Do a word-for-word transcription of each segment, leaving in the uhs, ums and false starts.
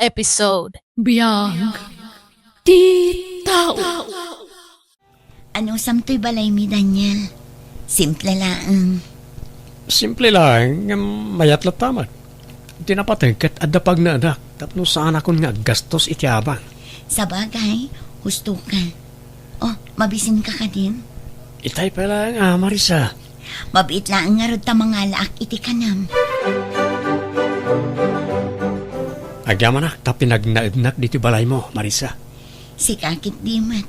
episode. Biag ti tao. Anusam toy balaymi, Daniel? Simple laeng. Simple laeng, ngem mayat latta met. Ti napateg ket adda pagnaedak tapno saanakon nga aggastos iti abang. Sabagay, husto ka. Oh, mabisin ka kadin? Itay pay laeng a, Marisa. Mabiit laeng ngarud ta mangalaak iti kanam. Agyamanak ta pinagnaednak ditoy balaymo, Marisa. Sika ket di met.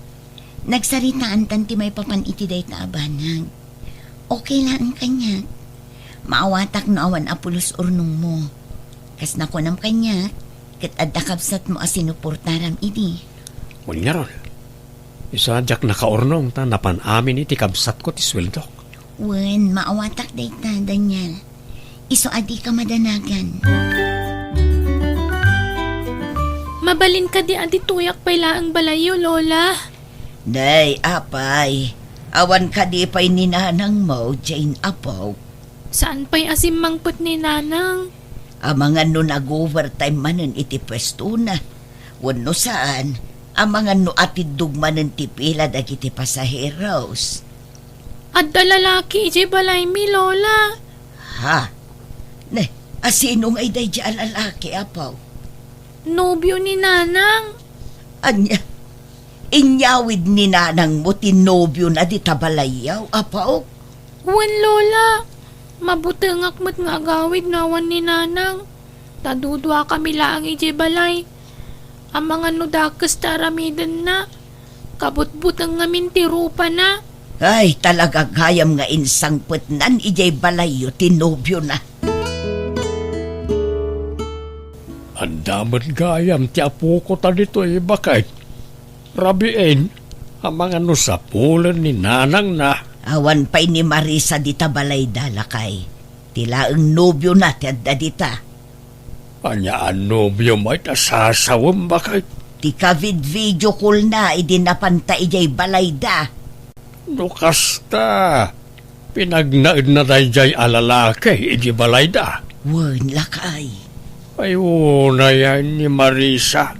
Nagsaritaantan ti maipapan iti dayta a banag. Okay laeng kaniak. Maawatak no awan a pulos urnongmo. Kas nakunam kaniak, ket adda kabsatmo a sinuportaram idi. Wen ngarud, isu a diak nakaurnong ta napan amin iti kabsatko ti sueldok. Wen, maawatak dayta, Daniel. Isu a dika madanagan. Mabalin kadi a ditoyak pay laeng balayyo, Lola? Nay, apay, awan kadi pay ni nanangmo, Jane, apo? Saan pay a simmangpet ni Nanang? Amangan no nag-overtime manen iti puestona. Wenno saan, amangan no atiddog manen ti pila dagiti pasaheros. Adda lalaki idiay balaymi, Lola. Ha? Ne, asino ngay daydiay a lalaki, apo? Nobio ni Nanang. Ania? Inyawid ni nanangmo ti nobiona dita balayyo, apo? Wen, Lola. Mabutengak met nga agawid no awan ni Nanang. Ta duduakami laeng idiay balay. Amangan no dakes ti aramidenna. Kabutbuteng ngamin ti rupana. Ay, talaga gayam nga insangpetnan idiay balayyo ti nobiona. Adda met gayam ti apoko ta ditoy, baket. Rabiin, amangan no sapulen ni nanangna. Awan pay ni Marisa dita balayda, lakay. Ti laeng nobiona ti adda dita. Ania a nobio met a sasawem, baket? Ti kavid-video call na idi napanta idiay balayda. No kasta, pinagnaedna daydiay a lalaki idi balayda. Wen, lakay. Ay, unayen ni Marisa.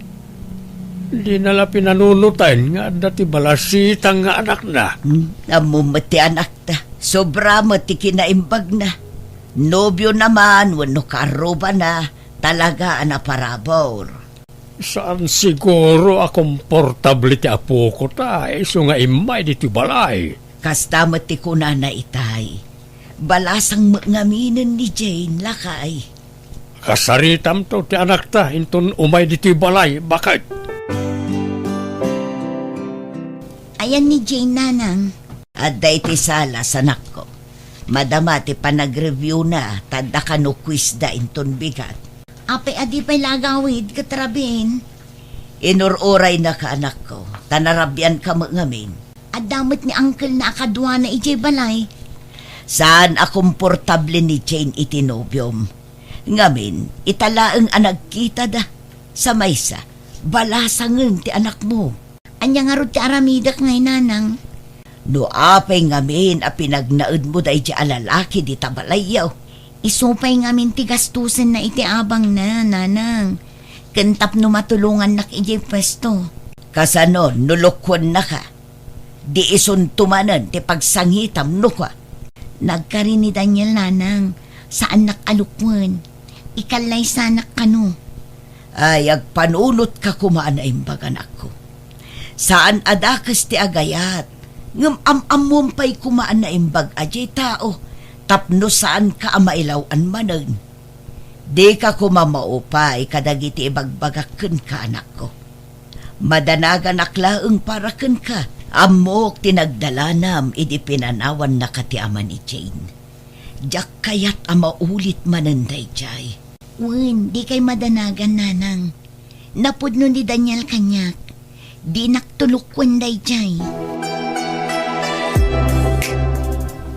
Dina la pinanunoten nga adda ti balasitang nga anakna. Hmm, ammom met ti anakta. Sobra met ti kinaimbagna. Nobiona man wenno kaarrubana, talaga a naparabur. Saan siguro a komportable ti apoko ta isu nga immay ditoy balay. Kasta met ti kunana itay. Balasang met ngaminen ni Jane, lakay. Kasaritamto ti anakta inton umay ditoy balay, baket. Ayan ni Jane, nanang. Adda iti sala, sanakko. Madama ti panagreviewna, ta adda kano quizda inton bigat. Apay a di pay la agawid ket rabiin? Inur-urayna ka, anakko, ta narabianka met ngamin. Adda met ni uncle-na a kaduana idiay balay. Saan a komportable ni Jane iti nobiom. Ngamin, ita laeng a nagkitada. Sa maysa, balasangen ti anakmo. Ania ngarud ti aramidek ngay, nanang? No apay ngamin a pinagnaedmo daydi a lalaki dita balayyo? Isu pay ngamin ti gastusenna iti abangna, nanang. Ken tapno matulongannak idiay puesto. Kasano no lukuennaka? Di isunto manen ti pagsangitam, no kua? Nagkari ni Daniel, nanang. Saannak a lukuen. Ikallaysanak kano. Ay, agpanunotka koma a naimbag, anakko. Saan a dakes ti agayat, ngem am-ammom pay koma a naimbag a diay tao tapno saanka a mailaw-an manen. Dika koma maupay kadagiti ibagbagak kenka, anakko. Madanaganak laeng para kenka. Ammok ti nagdalanam idi pinanawannaka ti ama ni Jane. Diak kayat a maulit manen daydiay. Wen, dikay madanagan, nanang. Napudno ni Daniel kaniak. Dinak tulukuen daydiay.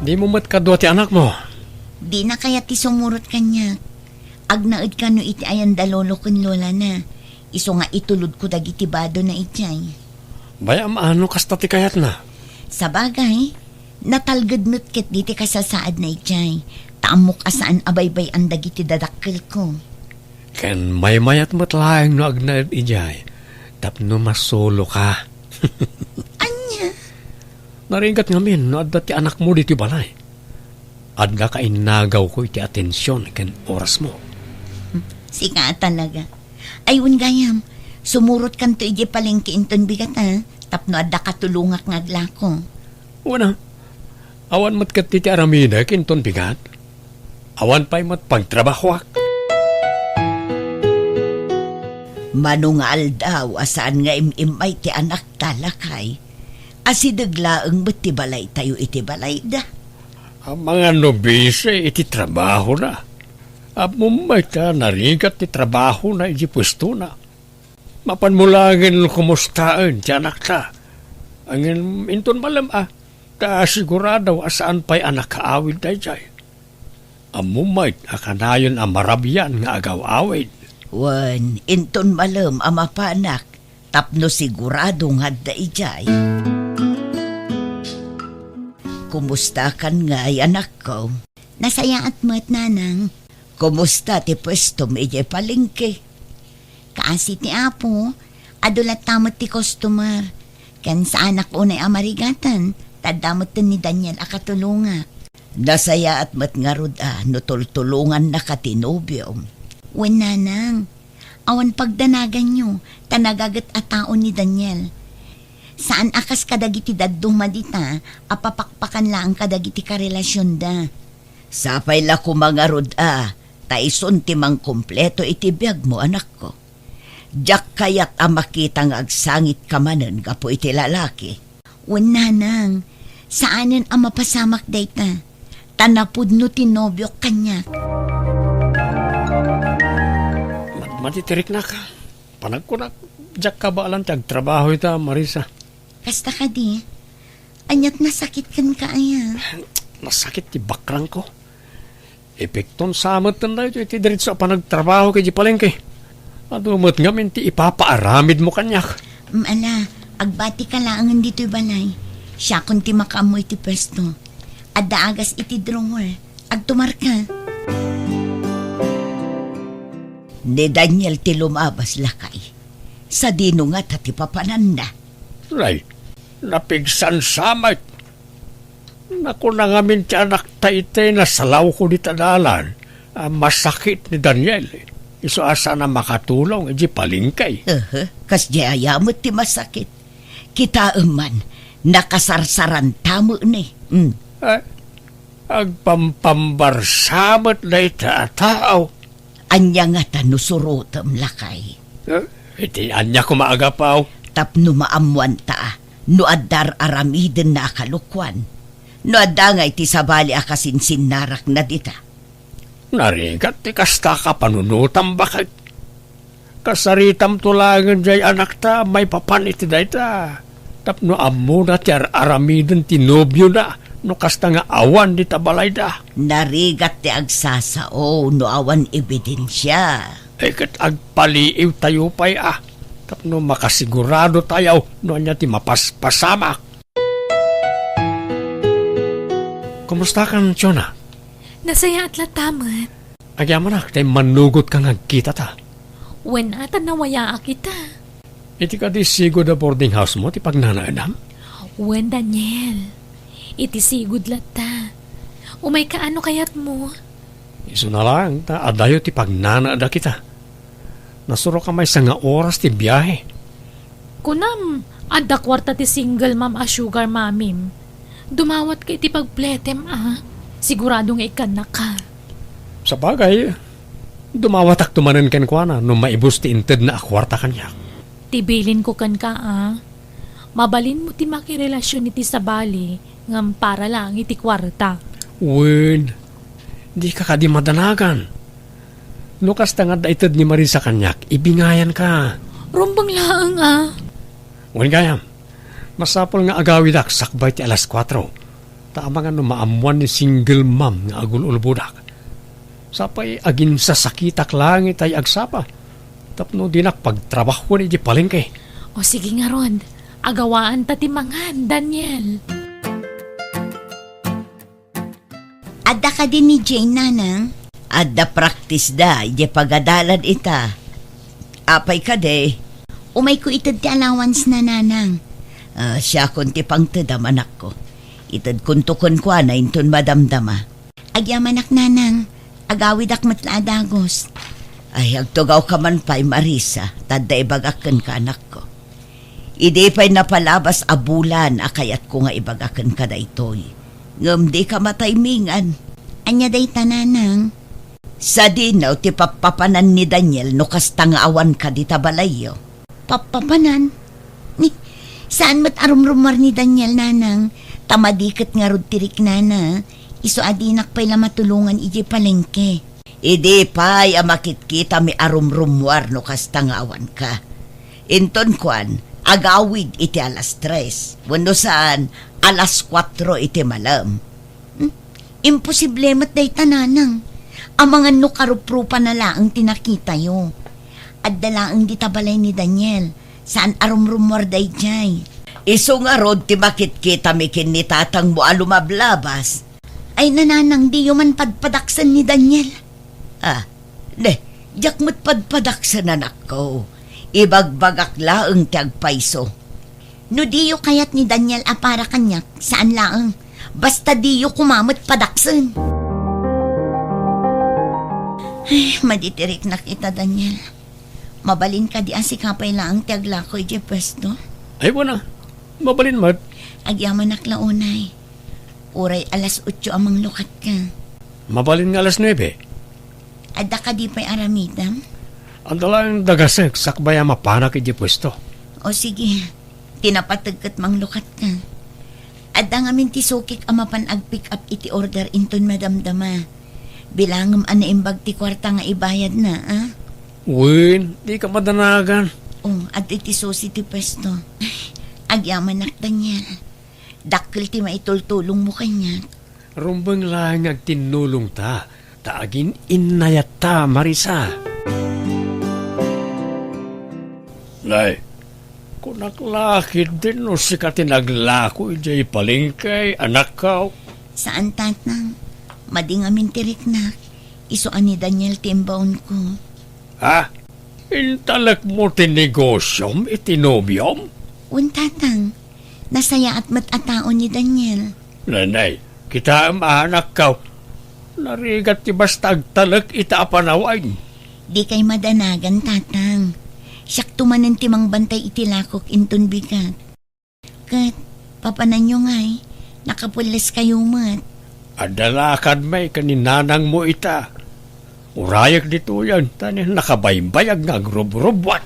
Dimo met kadua ti anakmo? Dina kayat ti sumurot kaniak. Agnaed kano iti ayanda lolo ken lolana. Isu nga itulodko dagiti badona idiay. Bay-am a no kasta ti kayatna. Sabagay, natalged met ketdi ti kasasaadna idiay, ta ammok a saan a baybay-an dagiti dadakkelko. Ken maymayat met laeng no agnaed idiay tapno masuloka. Ania? Narigat ngamin no adda ti anakmo ditoy balay. Adda kainnagawko iti atension ken orasmo. Sika a talaga. Ay, wen gayam, sumurotkanto idiay palengke inton bigat, a, tapno adda katulongak nga aglako. Wen a, awan met ket ti aramidek inton bigat. Awan pay met pagtrabahoak. Mano nga aldaw a saan nga im-immay ti anakta, lakay, asideg laeng met ti balaytayo iti balayda. Amangan no busy iti trabahona. Ammom met ta narigat ti trabahona iti puestona. Mapanmo laengen kumustaen ti anakta. Ngem inton malem a, ta sigurado a saan pay a nakaawid daydiay. Ammom met a kanayon a marabian nga agaw-awid. Wen, inton malem a mapanak, tapno sigurado nga adda idiay. Kumustakan ngay, anakko? Nasayaat met, nanang. Kumusta ti puestom idiay palengke? Kaasi ti Apo, adu latta met ti customer. Ken saanak unay a marigatan, ta adda metten ni Daniel a katulongak. Nasayaat met ngarud a no tultulongannaka ti nobiom. Wen, nanang, awan pagdanaganyo, ta nagaget a tao ni Daniel. Saan a kas kadagiti dadduma dita a papakpakan laeng kadagiti karelasionda. Sapay la koma ngarud a, ta isun ti mangkumpleto iti biagmo, anakko. Diak kayat a makita nga agsangitka manen gapu iti lalaki. Wen, nanang, saanen a mapasamak dayta, ta napudno ti nobiok kaniak. Mat-, mati ti riknak. Panagkunak, diak kabaelan ti agtrabaho ita, Marisa. Kasta kadi? Aniat nasakit kenka aya? Nasakit ti bakrangko. Epekton sa metten daytoy iti diretso a panagtrabaho iti palengke. Adu met ngamin ti ipapaaramidmo kaniak. Mm, ala, agbatika laengen ditoy balay. Siakon ti makaammo iti puesto. Adda agas iti drawer. Agtumarka. Ni Daniel ti lumabas, lakay. Sadino ngata ti papananna? Nay, napigsan sa met. Nakuna ngamin ti anakta iti nasalawko dita dalan a masakit ni Daniel. Isu a saan a makatulong iti palengke. Aha, kasdiay aya met ti masakit. Kitaem man, nakasarsaranta met ni. Hmm. Eh, agpampambarsa met dayta a tao. Ania ngata no surotem, lakay? Eh, iti ania koma a gapu? Tapno maammoanta no adda ar-aramidenna a kalokuan. No adda ngay ti sabali a kasinsinnarakna dita. Narigat ti kasta a panunotam, baket. Kasaritamto laengen diay anakta maipapan iti dayta. Tapno ammona ti ar-aramiden ti nobiona no kasta nga awan dita balayda. Narigat ti agsasao no awan ebidensia. Eh, ket agpaliiwtayo pay a, tapno makasigurado tayo no ania ti mapaspasamak. Kumustakan, Chona? Nasayaat latta met. Agyamanak, ta immannugotka nga agkitata. Wen a, ta nawayaak ita. Iti kadi sigud a boarding house mo ti pagnanaedam? Wen, Daniel. Iti sigud latta. Umayka no kayatmo. Isuna laeng ta adayo ti pagnanaed a kita. Nasuroka maysa nga oras ti biahe. Kunam, adda kuarta ti single mom a sugar mommy-m. Dumawatka iti pagpletem a. Sigurado nga ikkannaka. Sabagay, dumawatakto manen kenkuana no maibus ti intedna a kuarta kaniak. Ti bilinko kenka a, mabalinmo ti makirelasion iti sabali ngem para laeng iti kuarta. Wen, dika kadi madanagan. No kasta nga adda ited ni Marisa kaniak, ibingayanka. Rumbeng laeng a. Wen gayam, masapul nga agawidak sakbay ti alas kuatro. Ta amangan no maammoan ni single mom nga agul-ulbodak. Sapay aginsasakitak laeng itay agsapa tapno dinak pagtrabahoen iti palengke. O sige ngarud, agawaanta ti mangan, Daniel. Adda kadi ni Jane, nanang? Adda practice da, idiay pagadalan ita. Apay kadi? Umayko ited ti allowance na, nanang. Ah, siakon ti pangtedam, anakko. Itedkonto kenkuana inton madamdama. Agyamanak, nanang. Agawidak met la a dagus. Ay, agtugawka man pay, Marisa, ta adda ibagak kenka, anakko. Idi pay napalabas a bulan a kayatko nga ibaga kenka daytoy, ngem dika mataymingan. Ania dayta, nanang? Sadino ti pappapanan ni Daniel no kasta nga awanka dita balayyo? Pappapanan? Ni, saan met a rumrumuar ni Daniel, nanang? Ta madi ket ngarud ti riknana. Isu a dinak pay la matulongan idiay palengke. Idi pay a makitkitami a rumrumuar no kasta nga awanka. Inton kuan, agawid iti alas tres, wenno saan, alas kuatro iti malem. Hmm? Imposible met dayta, nanang. Amangan no karuprupana laeng ti nakitayo. Adda laeng dita balay ni Daniel. Saan a rumrumuar daydiay. Isu ngarud ti makitkitami ken ni tatangmo a lumablabas. Ay, nanang, diyo man padpadaksen ni Daniel. Ah, ne, diak met padpadaksen, anakko. Ibagbagak laeng ti agpayso. No diyo kayat ni Daniel a para kaniak, saan laeng. Basta diyo koma met padaksen. Ay, madi ti riknak ita, Daniel. Mabalin kadi a sika pay laeng ti aglako idiay pwesto? Ay, wen a. Mabalin met. Agyamanak la unay. Uray alas otso a manglukatka. Mabalin nga alas nuebe. Adda kadi pay aramidem? Adda laeng dagasek sakbay a mapanak idiay pwesto. O sige, ti napateg ket manglukatka. Adda ngamin ti sukik a mapan ag-pick up iti order inton madamdama. Bilangem a naimbag ti kuarta nga ibayadna, a? Wen, dika madanagan. O, adda iti susi ti pwesto. Agyamanak, Daniel. Dakkel ti maitultulongmo kaniak. Rumbeng laeng nga agtinnulongta, ta agin-innayatta, Marisa. Nay, kunak la ketdin no sika ti naglako idiay palengke, anakko. Saan, tatang. Madi ngamin ti riknak. Isu a ni Daniel ti imbaonko. Ha? Intalekmo ti negosiom iti nobiom? Wen, tatang. Nasayaat met a tao ni Daniel. Nanay, kitaem a, anakko. Narigat ti basta agtalek ita a panawen. Dikay madanagan, tatang. Siakto manen ti mangbantay iti lakok inton bigat. Ket, papananyo ngay, nakapuelleskayo met. Adda lakadmi ken ni nanangmo ita. Urayek ditoyen, ta ni nakabaybayag nga agrubrubuat.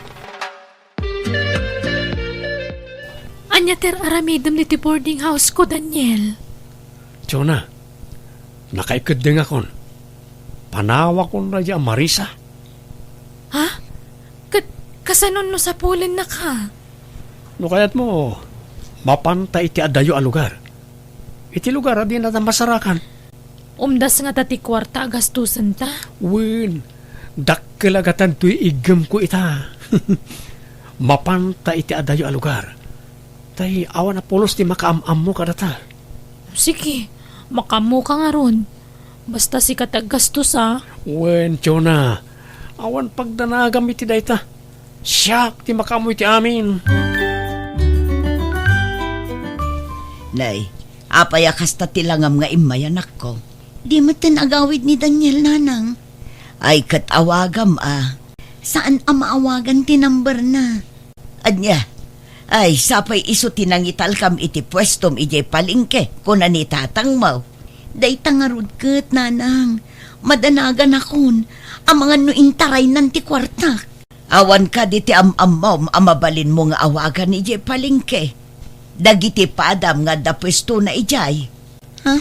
Ania ti ar-aramidem ditoy boarding house ko, Daniel? Jonah, nakaikeddengakon. Panawakon daydiay a Marisa. Ha? Ket kasano no sapulennaka? No kayatmo, mapanta iti adayo a lugar. Iti lugar a dinata masarakan. Umdas ngata ti kuarta a gastosenta? Wen, dakkel a gatad toy iggemko ita. Mapanta iti adayo a lugar. Tay awan a pulos ti makaam-ammo kadata. Sige, makaammoka ngarud. Basta sika ti aggastos, a. Wen, Jonah, awan pagdanagam iti dayta. Siak ti makaammo iti amin. Nay, apay a kasta ti langam nga immay, anakko? Di metten agawid ni Daniel, nanang. Ay, ket awagam a. Saan a maawagan ti number na? Ania? Ay, sapay isu ti nangitalkam iti puestom idiay palengke, kuna ni tatangmo. Dayta ngarud ket, nanang, madanaganakon, amangan no intaraynan ti kuartak. Awan kadi ti am-ammom a mabalinmo nga awagan idiay palengke? Dagiti padam nga adda puestona idiay. Ha?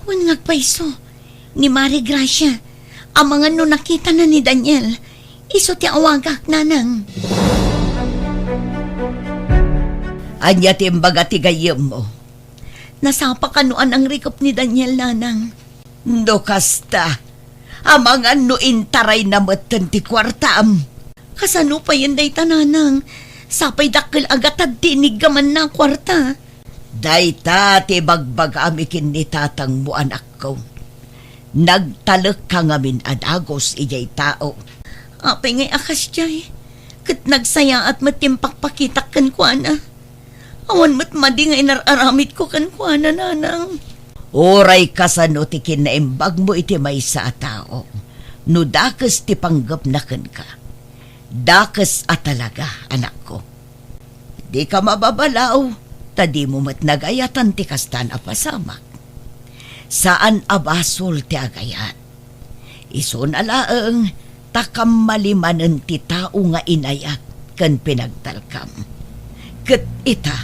Wen nga agpayso. Ni Mari Gracia. Amangan no nakitana ni Daniel. Isu ti awagak, nanang. Ania ti imbaga ti gayyemmo? Nasapa kano a nangrikep ni Daniel, nanang. No kasta, amangan no intarayna metten ti kuartam. Kasano payen dayta, nanang? Sapay dakkel a gatad ti iniggamanna a kuarta. Dayta ti ibagbagami ken ni tatangmo, anakko. Nagtalekka ngamin a dagus idiay tao. Apay ngay a kasdiay? Ket nagsayaat met ti impakpakitak kenkuana. Awan met madi nga inar-aramidko kenkuana, nanang. Uray kasano ti kinaimbagmo iti maysa a tao, no dakes ti panggepna kenka, dakes a talaga, anakko. Dika mababalaw, ta dimo met nagayatan ti kastan a pasamak. Saan a basol ti agayat. Isuna laeng ta kammali manen ti tao nga inayat ken pinagtalkam. Ket ita,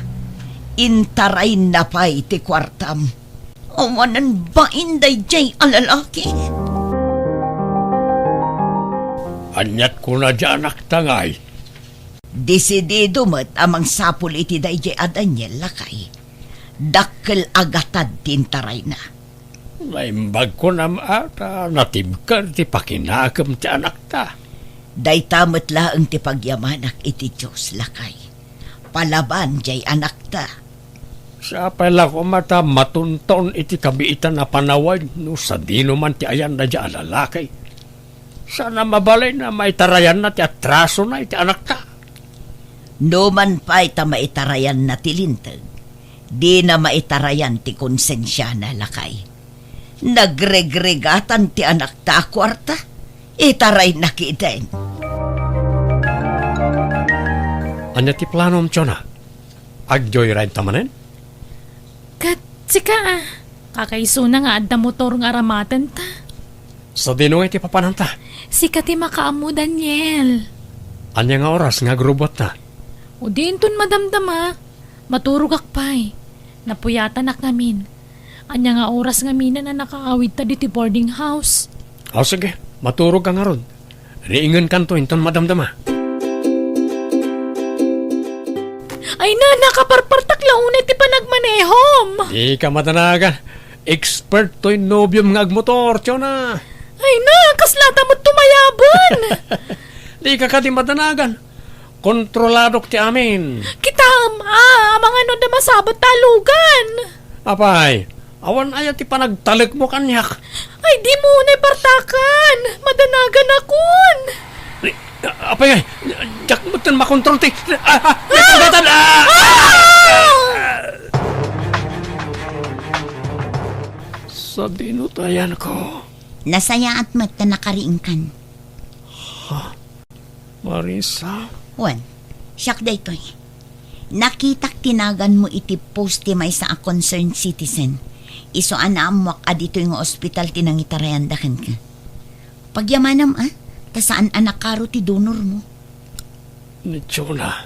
intarayna pay ti kuartam. Awanen bain daydiay a lalaki. Aniat kuna ti anakta ngay? Desidido met a mangsapul iti daydiay a Daniel, lakay. Dakkel a gatad ti intarayna. Naimbag kunam a ta natibker ti pakinakem ti anakta. Dayta met laeng ti pagyamanak iti Dios, lakay. Palaban diay anakta. Sapay la koma ta matunton iti kabiitan a panawen no sadino man ti ayanna diay a lalaki. Saan a mabalin a maitarayanna ti atrasona iti anakta. No man pay ta maitarayanna ti linteg, dina maitarayan ti konsensiana, lakay. Nagregregatan ti anakta a kuarta, itarayna ketdin. Ania ti planom, Jonah? Ag-joyride ta manen? Ket sika, a, kakaisuna nga adda motor nga aramatenta. Sadino ngay ti papananta? Sika ti makaammo, Daniel. Ania nga oras nga agrubbuatta? O di inton madamdama, maturogak pay. Napuyatanak ngamin. Ania nga oras ngaminen a nakaawidta ditoy boarding house? O sige, maturogka ngarud. Riingenkanto inton madamdama. Ay na, nakaparpartak la unay ti panagmanehom. Dika madanagan. Expert toy nobiom nga agmotor, Jonah. Ay na, kaslata met tumayaben. Dika kadi madanagan. Kontroladok ti amin. Kitaem, a, amangan no adda masabat ta alugan. Apay, awan aya ti panagtalekmo kaniak? Ay, dimo unay partakan. Madanaganakon. Ni, apay, diak metten makontrol ti, a, a, nasunggatan, a! Sadino ti ayanko? Nasayaat met ta nakariingkan. Ha? Marisa? Wen, siak daytoy. Nakitak ti naganmo iti post ti maysa a concerned citizen. Isu a naammuak a ditoy nga ospital ti nangitarayanda kenka. Pagyamanam, a, ta saan a nakaro ti donormo. Ni Jonah.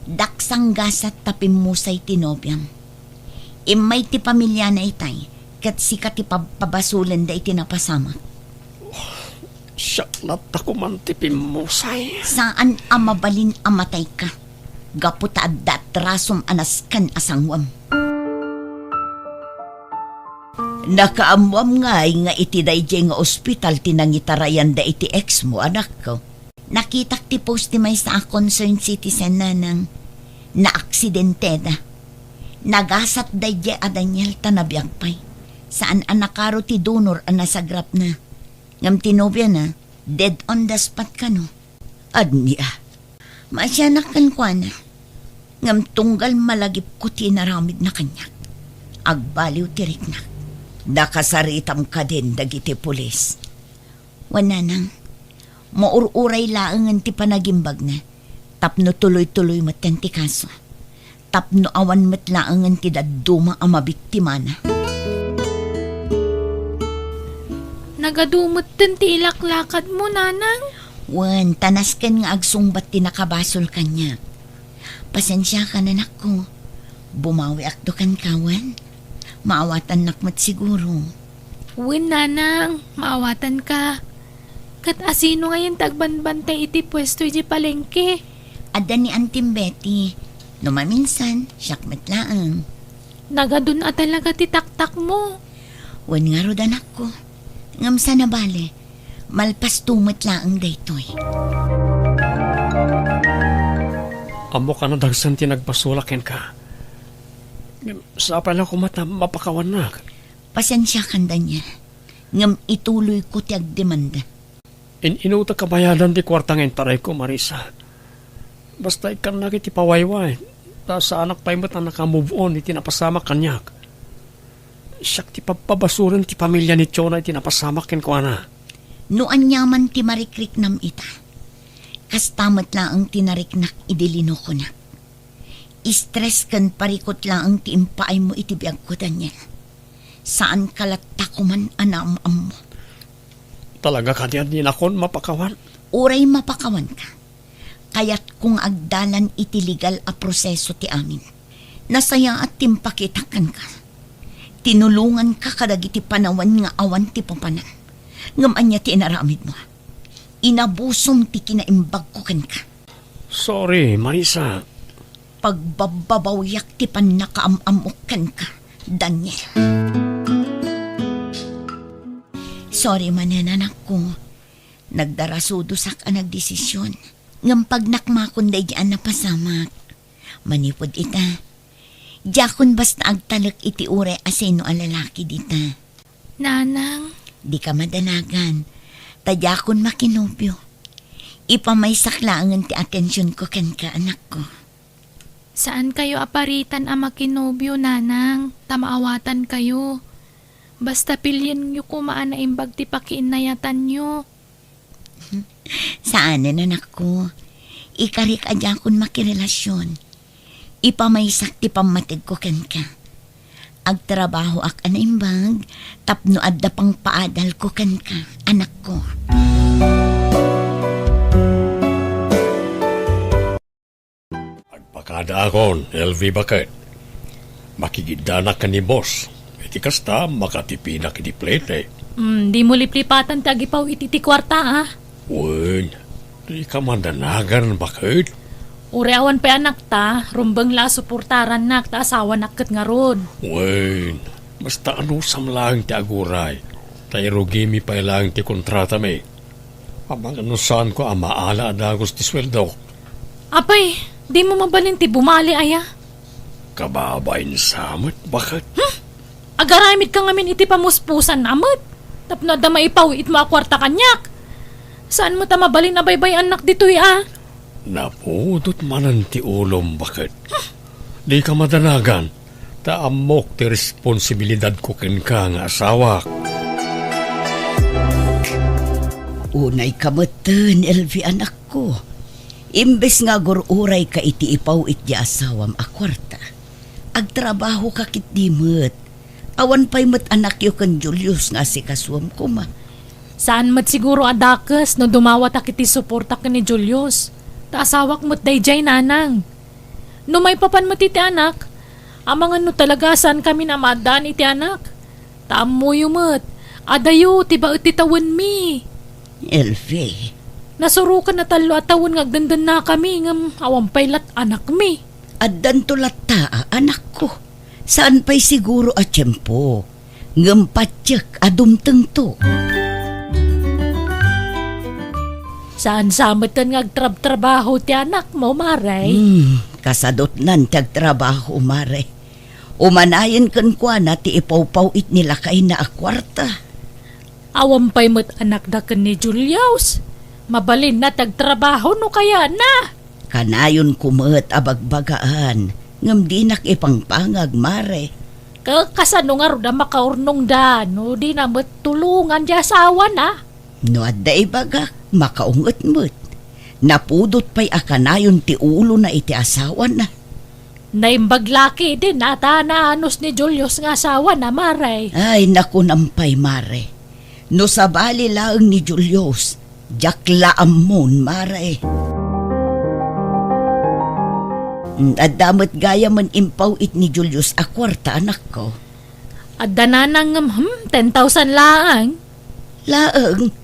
Daksang gasat ta pimmusay ti nobiam. Immay ti pamiliana itay, ket sika ti pabpabasolenda iti napasamak. Siak latta koman ti pimmusay. Saan a mabalin a matayka, gapu ta adda atrasom a nasken a sanguem. Nakaammoam ngay nga iti daydiay nga ospital ti nangitarayanda iti ex mo, anakko. Nakitak ti post ti maysa a concerned citizen, nanang. Naaksidenteda. Nagasat daydiay a Daniel ta nabiag pay. Saan a nakaro ti donor a nasagrapna. Ngem ti nobiana, dead on the spot kano. Ania? Maasianak kenkuana. Ngem tunggal malagipko ti inaramidna kaniak, agbaliw ti riknak. Nakasaritam kadin dagiti pulis. Wen, nanang, maur-uray laengen ti panagimbagna tapno tuloy-tuloy metten ti kaso. Tapno awan met laengen ti dadduma a mabiktimana. Nagadu metten ti ilaklakadmo, nanang? Wen, ta nasken nga agsungbat ti nakabasol kaniak. Pasensiakan, anakko. Bumawiakto kenka, wen? Maawatannak met siguro. Wen, nanang, maawatanka. Ket asino ngayen ti agbanbantay iti puesto idiay palengke? Adda ni Antim Betty. No maminsan, siak met laeng. Nagadun a talaga ti taktakmo. Wen ngarud, anakko. Ngem saan a bale, malpasto met laeng daytoy. Ammok a nadagsen ti nagpasolak kenka. Ngem sapay la koma ta mapakawannak. Pasensiakan, Daniel. ngem ituloyko ti agdemanda. In-inutek a bayadan ti kuarta nga intarayko, Marisa. Basta ikkannak iti pawayway, ta saanak pay met a naka-move on iti napasamak kaniak. Siak ti pabpabasuren ti pamilya ni Chona iti napasamak kenkuana. No aniaman ti marikriknam ita, kasta met laeng ti nariknak idi linokonak. Stress ken parikut laeng ti impaaymo iti biagko, Daniel. Saanka latta koman a naam-ammo. Talaga kadi a dinakon mapakawan? Uray mapakawanka, kayatko nga agdalan iti legal a proseso ti amin. Nasayaat ti impakitak kenka. Tinulonganka kadagiti panawen nga awan ti papanan. Ngem ania ti inaramidmo? Inabusom ti kinaimbagko kenka. Sorry, Marisa. Pagbabbabawiak ti pannakaam-ammok kenka, Daniel. Sorry manen, anakko. Nagdarasudosak a nagdesisyon. Ngem pagnakmakon daydi a napasamak. Manipud ita, diakon basta agtalek iti uray a sino a lalaki dita. Nanang. Dika madanagan, ta diakon makinobio. Ipamaysak laengen ti atensionko kenka, anakko. Saankayo a paritan a makinobio, Nanang, ta maawatankayo. Basta pilienyo koma a naimbag ti pakiinnayatanyo. Saanen, anakko. Ikarik a diakon makirelasion. Ipamaysak ti pammategko kenka. Agtrabahoak a naimbag tapno adda pangpaadalko kenka, anakko. Agpakadaakon, L V, baket. Makigiddanak ken ni boss. Iti kasta, makatipinak iti plete. Hmm, dimo liplipatan ti agipaw-it iti kuarta, a? Wen, dika madanagan, baket. Uray awan pay anakta, rumbeng la a suportarannak ta asawanak ket ngarud. Wen, basta anusam laeng ti aguray, ta irugimi pay laeng ti kontratami. Amangan no saanko a maala a dagus ti sueldok. Apay, dimo mabalin ti bumali aya? Kababain sa met, baket. Hmm? Agaramidka ngamin iti pamuspusan a met, tapno adda maipaw-itmo a kuarta kaniak. Saan met a mabalin a baybay-annak ditoy a? Napudot manen ti ulom, baket. Dika madanagan, ta ammok ti responsibilidadko kenka nga asawak. Unayka metten, L V, anakko. Imbes nga agur-urayka iti ipaw-it ti asawam a kuarta, agtrabahoka ketdi met. Awan pay met anakyo ken Julius nga asikasuem koma. Saan met siguro a dakes no dumawatak iti suporta ken ni Julius, ta asawak met daydiay, nanang. No maipapan met iti anak, amangan no talaga a saankami a maaddaan iti anak. Ta ammoyo met, adayo ti baet ti tawenmi. L V. Nasurokan a tallo a tawen nga agdendennakami ngem awan pay lat anakmi. Addanto latta a anakko. Saan pay siguro a tiempo, ngem patiek a dumtengto. Saan sa metten nga agtrabtrabaho ti anakmo, Mare? Hmm, kasadutnan ti agtrabaho, Mare. Umanayen kenkuana ti ipawpaw-it ni lakayna a kuarta. Awan pay met anakda ken ni Julius. Mabalinna ti agtrabaho no kayatna. Kanayonko met a bagbagaan, ngem dinak ipangpangag, Mare. Ka-, kasano ngarud a makaurnongda no dina met tulongan ti asawana? No adda ibagak, makaunget met. Napudot pay a kanayon ti ulona iti asawana. Naimbag la ketdin a ta naanus ni Julius nga asawana, Mare. Ay, nakunam pay, Mare. No sabali laeng ni Julius, diak la ammon, Mare. Mm, adda met gayamen impaw-it ni Julius a kuarta, anakko. Adda nanang ngem, hmm, ten thousand laeng. Laeng?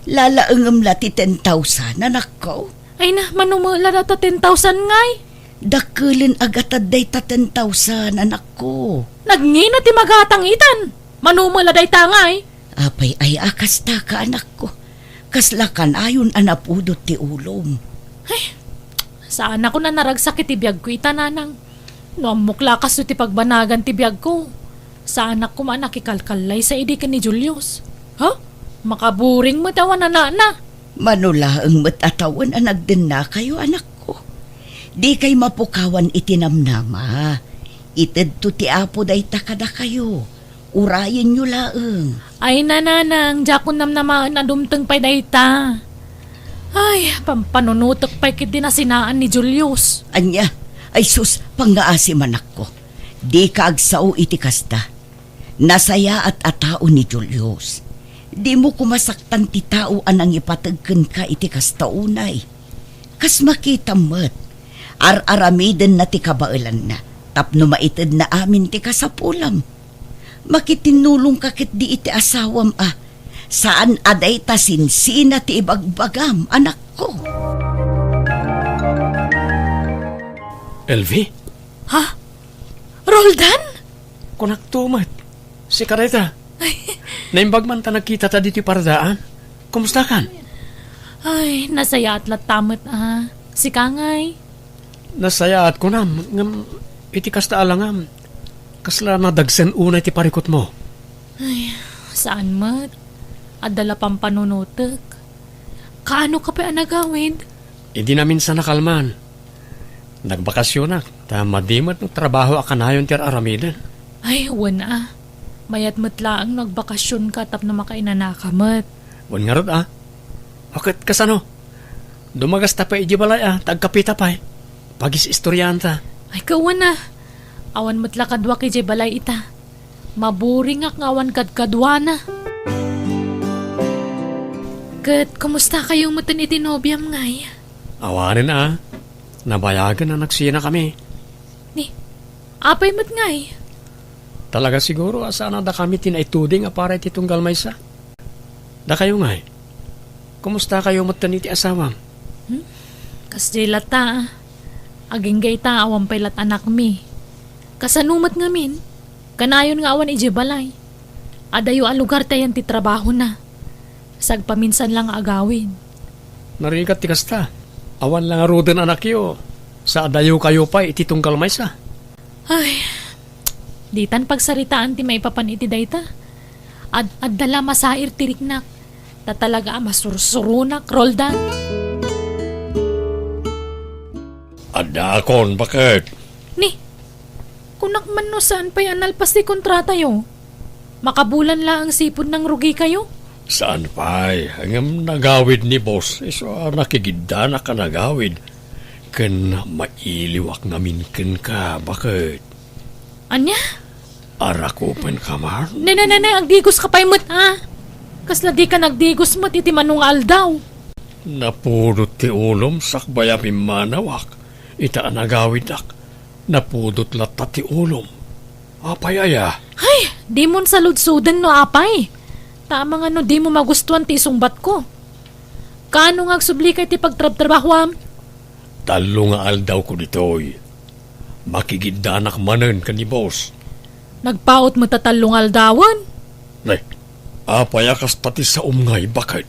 Lalaengem la ti ten thousand, anakko? Ay na, mano met la data ten thousand ngay? Dakkelen a gatad dayta ten thousand, anakko. Nagngina ti magatang itan. Mano met la dayta ngay? Apay aya a kasta ka, anakko? Kasla kanayon a napudot ti ulom. Ay, saanakon a naragsak iti biagko ita, nanang. No ammok la a kastoy ti pagbanagan ti biagko, saanak koma a nakikalkallaysa idi ken ni Julius. Ha? Makaburing met awan anakna. Mano laeng met a tawen a nagdennakayo, anakko. Dikay mapukawan iti namnama. Itedto ti Apo dayta kadakayo. Urayenyo laeng. Ay, nanang, diakon namnamaen a dumteng pay dayta. Ay, pampanunotek pay ketdi nasinaan ni Julius. Ania? Ay sus, pangngaasim, anakko. Dika agsao iti kasta. Nasayaat a tao ni Julius. Dimo koma saktan ti tao a nangipateg kenka iti kasta unay. Kas makitam met, ar-aramidenna ti kabaelanna tapno maitedna amin ti kasapulam. Makitinnulongka ketdi iti asawam a saan a dayta sinsina ti ibagbagam, anakko. Elvi? Ha? Roldan? Kunakto met. Sika dayta. Ay. Naimbag man ta nagkitata ditoy paradaan. Kumustakan? Ay, nasayaat latta met a. Sika ngay? Nasayaat kunam, ngem iti kasta a langam, kasla nadagsen unay ti parikutmo. Ay, saan met. Adda la pampanunotek. Kaanoka pay a nagawid? Idi naminsan a kalman, nagbakasionak, ta madi met no trabaho a kanayon ti ar-aramiden. Ay, wen a. Mayat met laeng no agbakasionka tapno makainanaka met. Wen ngarud a. O ket kasano? Dumagasta pay idiay balay a, ta agkapita pay. Pagis-istorianta. Ay, kawen a. Awan met la kaduak idiay balay ita. Maburingak nga awan kadkaduana. Ket kumusta kayo metten iti nobiam ngay? Awanen a. Nabayagen a nagsinakami. Ni, apay met ngay? Talaga siguro a saan a dakami ti naituding a para iti tunggal maysa. Dakayo ngay? Kumusta kayo metten iti asawam? Hmm? Kasdiay latta, a. Agingga ita awan pay lat anakmi. Kasano met ngamin? Kanayon nga awan idiay balay. Adayo a lugar ti ayan ti trabahona. Sagpaminsan la nga agawid. Narigat ti kasta. Awan la ngaruden anakyo. Sa adayo kayo pay iti tunggal maysa. Ay, ditan pagsaritaan ti maipapan iti dayta. Ad-adda la masair ti riknak. Ta talaga a masursuronak, Roldan. Addaakon, baket. Ni, kunak man no saan pay a nalpas ti kontratayo. Makabulan laeng sipud nangrugi kayo? Saan pay, ngem nagawid ni boss, isu a nakigiddanak a nagawid. Ken mailiwak ngamin kenka, baket. Ania? Arakupenka man? Ne, ne, ne, ne, agdigoska pay met, a. Kasla dika nagdigos met iti mano nga aldaw. Napudot ti ulom sakbay a pimmanawak ita a nagawidak. Napudot latta ti ulom. Apay aya? Ay, dimon saludsoden no apay. Ta amangan no dimo magustuan ti isungbatko. Kaano nga agsublika iti pagtrabtrabahoam? Tallo nga aldawko ditoy. Makigiddanak manen ken ni boss. Nagpaut met a tallo nga aldawen? Nay, apay a kasta ti saom ngay, baket?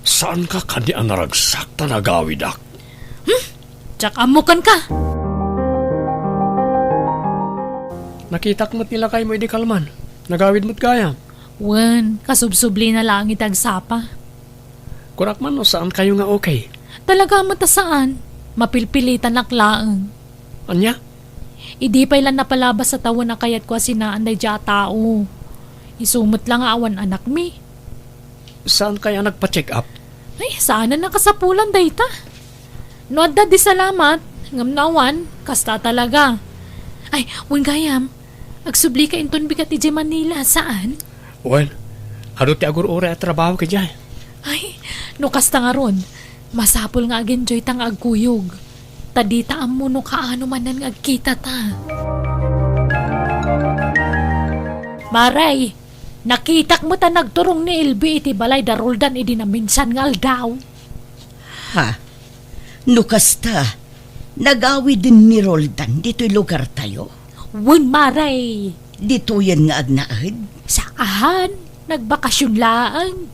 Saanka kadi a naragsak ta nagawidak? Hmm? Diak ammo kenka. Nakitak met ni lakaymo idi kalman. Nagawid met gayam. Wen, kasubsublina laeng iti agsapa. Kunak man no saan kayo nga okay. Talaga met a saan. Mapilpilitanak laeng. Ania? Idi pay la napalabas a tawen a kayatko a sinaan daydiay a tao. Isu met la nga awan anakmi. Saan kaya nagpa-check up? Ay, saan a nakasapulan dayta? No adda di salamat, ngem no awan, kasta talaga. Ay, wen gayam, agsublika inton bigat idiay Manila, saan? Wen, adu ti agur-uray a trabaho idiay. Ay, no kasta ngarud, masapul nga ag-enjoy ta nga agkuyog. Ta dita ammo no kaano manen nga agkita ta. Maray, nakitak met a nagturong ni Elvi iti balay da Roldan idi naminsan nga aldaw. Ha? No kasta, nagawiden ni Roldan ditoy lugartayo? Wen, Maray. Ditoyen nga agnaed? Saan, nagbakasyon laeng.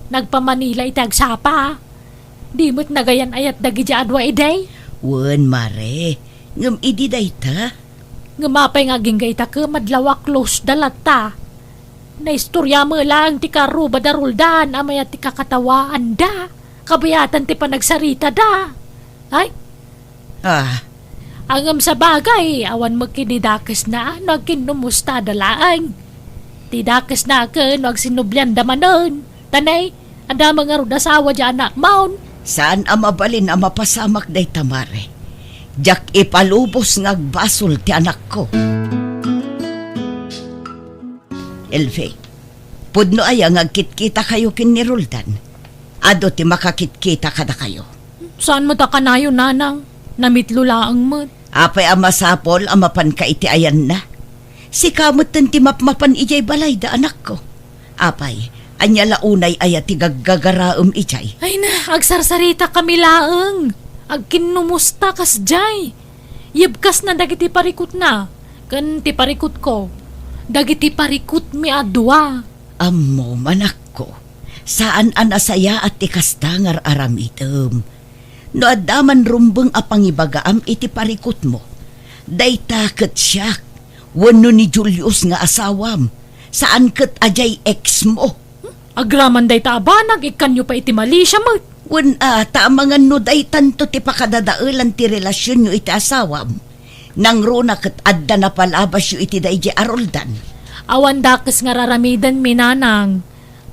Nagpa-Manila iti agsapa. Di met nagayan-ayat dagiti adua idi? Wen, Mare. Ngem idi dayta? Ngem apay nga agingga ita ket madlaw a close da latta? Naistorya met laeng ti karuba da Roldan a mayat ti kakatawaanda. Kabayatan ti panagsaritada. Ay, Ah, ngem sabagay, awan met ket ti dakesna no agkinnumustada laeng. Ti dakesna ket no agsinublianda manen. Ta nay, adda met ngarud asawa diay anakmon. Saan a mabalin a mapasamak dayta, Mare. Diak ipalubos nga agbasol ti anakko. Elvie, pudno aya nga agkitkitakayo ken ni Roldan? Adu ti makakitkita kadakayo. Saan met a kanayon, Nanang? Namitlo laeng met. Apay a masapul a mapanka iti ayanna? Sika metten ti mapmapan idiay balayda, anakko. Apay, ania la unay aya ti gaggagaraem idiay? Ay na, agsarsaritakami laeng. Agkinnumusta kasdiay. Yebkasna dagiti parikutna, ken ti parikutko, dagiti parikutmi a dua. Ammom, anakko, saan a nasayaat ti kasta nga ar-aramidem. No adda man rumbeng a pangibagaam iti parikutmo, dayta ket siak, wenno ni Julius nga asawam, saan ket a diay ex mo. Agraman dayta a banag, ikkanyo pay iti Malaysia met. Wen a, ta amangan no daytanto ti pakadadaelan ti relasionyo iti asawam. Nangruna ket adda napalabasyo iti daydiay a Roldan. Awan dakes nga ar-aramidenmi, Nanang.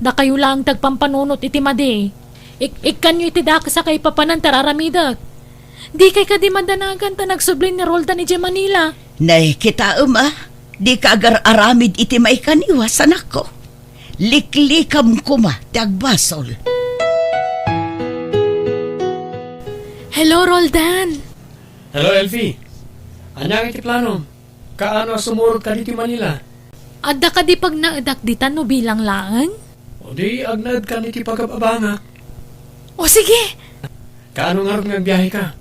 Dakayo laeng ti agpampanunot iti madi. Ik-, ikkanyo iti dakes a kaipapanan ti ar-aramidek. Dikay kadi madanagan ta nagsubli ni Roldan idiay Manila? Nay, kitaem a, dika agar-aramid iti maikaniwas, anakko. Liklikam koma ti agbasol. Hello, Roldan. Hello, Elvie. Ania nga iti planom? Kaano a sumurot ka ditoy Manila? Adda kadi pagnaedak dita no bilang laeng? O di, agnaedkan iti pagab-abangak. O sige! Kaano ngarud nga agbiahe ka?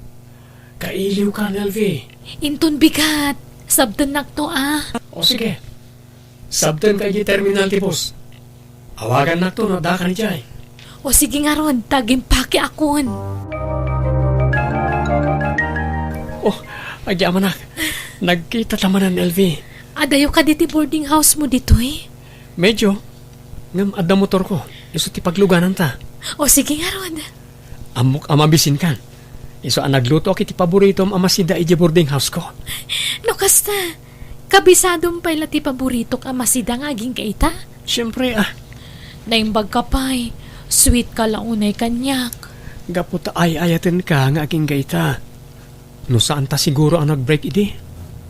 Kailiw ka, Elvie. Inton bigat, sabtennak to, a. O sige. Sabtenka idiay terminal ti bus. Awagannakto no adda kan idiay. O sige ngarud, ta agimpakeakon. Oh, agyamanak. Nagkitata manen, Elvie. Adayo kadi ti boarding house mo ditoy? Medyo. Ngem adda motorko. Isu ti paglugananta. O sige ngarud. Ammok a mabisinkan. Isu a naglutoak iti paboritom a masida idiay boarding houseko. No kasta, kabisadom pay la ti paboritok a masida nga agingga ita? Siempre, a. Naimbagka pay, sweet ka la unay kaniak. Gapu ta ay-ayatenka nga agingga ita. No saanta siguro a nag-break idi,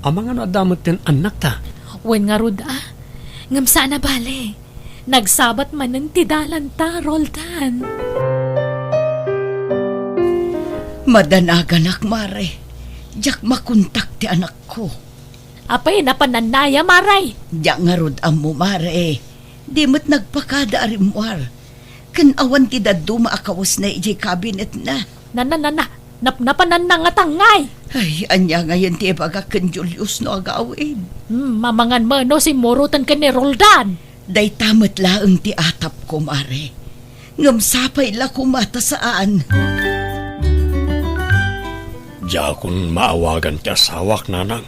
amangan no adda metten annakta. Wen ngarud, a. Ngem saan a bale. Nagsabat manen ti dalanta, Roldan. Madanaganak, Mare. Diak makontak ti anakko. Apay, napananna aya, Mare? Diak ngarud ammo, Mare. Di met nagpakada a rimmuar. Ken awan ti dadduma a kawesna idiay kabinetna. Nana, nana, napnapananna nga tangngay. Ay, ania ngayen ti ibagak ken Julius no agawid? Hmm, mamangan met no simmuroten ken ni Roldan. Dayta met laeng ti atapko, Mare. Ngem sapay la koma ta saan. Diakon maawagan ti asawak, Nanang.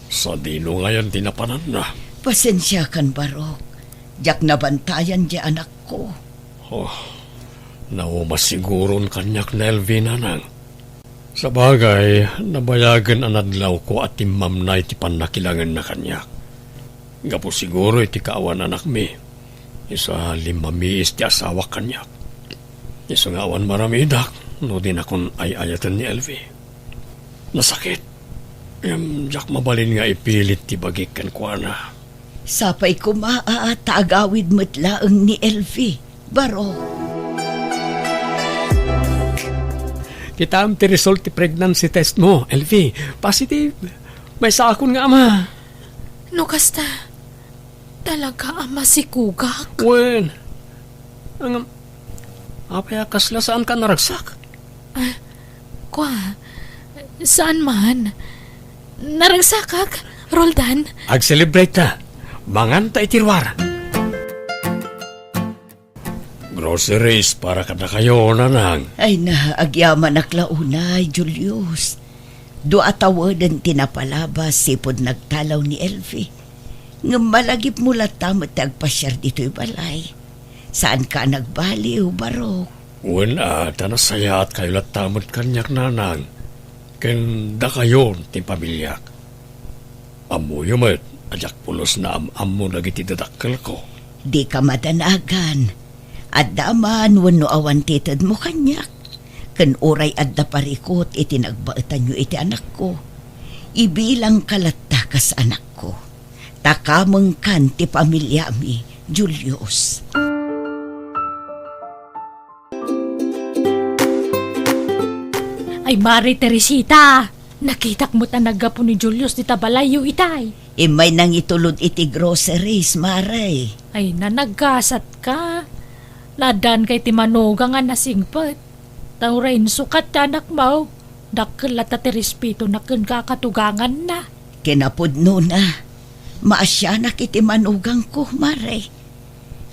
Sadino ngayen ti napananna? Pasensiakan, Barok. Diak nabantayan diay anakko. Oh, nauma siguron kaniak ni Elvie, Nanang. Sabagay, nabayagen a nadlawko a timmamnay ti pannakilangenna kaniak. Gapu siguro iti kaawan anakmi, isu a limmamiis ti asawak kaniak. Isu nga awan maramidak no dinakon ay-ayaten ni Elvie. Nasakit. Ngem diak mabalin nga ipilit ti bagik kenkuana. Sapay koma a ta agawid met laeng ni Elvie, Barok. Kitaem ti result ti pregnancy test mo, Elvie. Positive. Maysaakon nga ama. No kasta, talaga a masikugak? Wen. Ang, apay a kasla saanka naragsak? Ah, kua, saan man. Naragsakak, Roldan. Ag-celebrate ta. Manganta iti ruar. Groceries para kadakayo, Nanang. Ay na, agyamanak la unay, Julius. Dua a taweden ti napalabas sipud nagtalaw ni Elvie. Ngem malagipmo latta met ti agpasiar ditoy balay. Saanka a nagbaliw, Barok. Wen a, ta nasayaatkayo latta met kaniak, nanang, ken dakayon ti pamiliak. Ammoyo met a diak pulos naam-ammo dagiti dadakkelko. Dika madanagan. Adda man wenno awan ti itedmo kaniak. Ken uray adda parikut iti nagbaetanyo iti anakko, ibilangka latta kas anakko. Ta kamengkan ti pamiliami, Julius. Ay, Mare Teresita, nakitak met a naggapu ni Julius dita balayyo itay. Immay nangitulod iti groceries, Mare. Ay, nanagkasatka. Naaddaanka iti manugang a nasingpet. Ta uray insukat ti anakmo, dakkel latta ti respetona kenka a katuganganna. Kinapudnona, maasianak iti manugangko, Mare.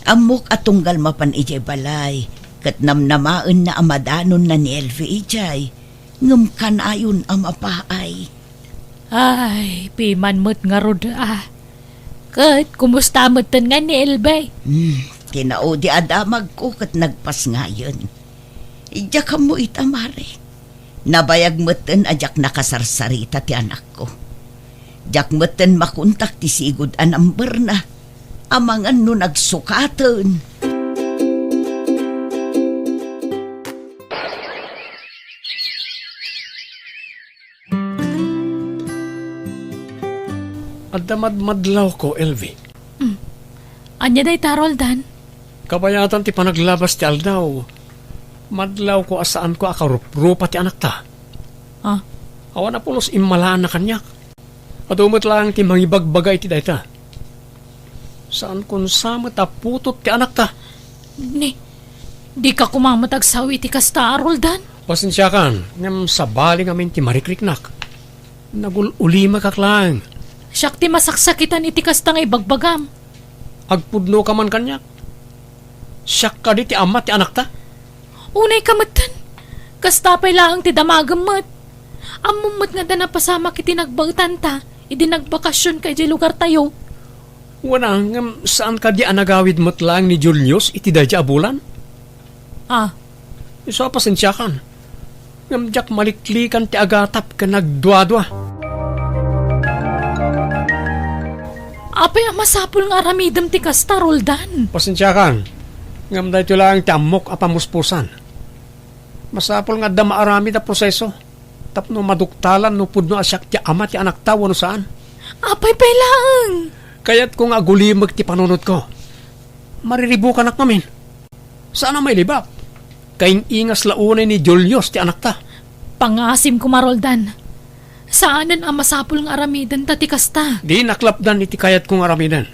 Ammok a tunggal mapan idiay balay, ket namnamaenna a madanonna ni Elvi idiay, ngem kanayon a mapaay. Ay, piman met ngarud a. Ket kumusta metten nga ni Elvi? Hmm, kinaudi a damagko ket nagpasngayen. Diak ammo ita, Mare. Nabayag metten a diak nakasarsarita ti anakko. Diak metten makontak ti sigud a numberna amangan no nagsukaten. Adda madmadlawko, Elvi. Hmm. Ania dayta, Roldan? Kabayatan ti panaglabas ti aldaw, madlawko a saanko a karuprupa ti anakta. Ah. Awan a pulos immalaanna kaniak. Adu met laeng ti mangibagbaga iti dayta. Saankon sa met a putot ti anakta. Ni, dika koma met agsao iti kasta, Roldan? Pasensiakan, ngem sabali ngamin ti marikriknak. Nagul-ulimekak laeng. Siak ti masaksakitan iti kasta nga ibagbagam. Agpudnoka man kaniak. Siak kadi ti ama ti anakta? Unayka metten. Kasta pay laeng ti damagem met. Ammom met nga adda napasamak iti nagbaetanta idi nagbakasionka idiay lugartayo. Wen a, ngem saan kadi a nagawid met laeng ni Julius iti daydiay a bulan? Ah. Isu a pasensiakan. Ngem diak maliklikan ti agatap ken nagduadua. Apay a masapul nga aramidem ti kasta, Roldan? Pasensiakan. Ngem daytoy laeng ti ammok a pamuspusan. Masapul nga adda maaramid a proseso tapno maduktalan no pudno a siak ti ama ti anakta wenno saan. Apay pay laeng? Kayatko nga agulimek ti panunotko. Mariribukanak ngamin. Saan a mailibak. Kaing-ingas la unay ni Julius ti anakta. Pangaasim koma, Roldan. Saanen a masapul nga aramidenta ti kasta. Dinak lapdan iti kayatko nga aramiden.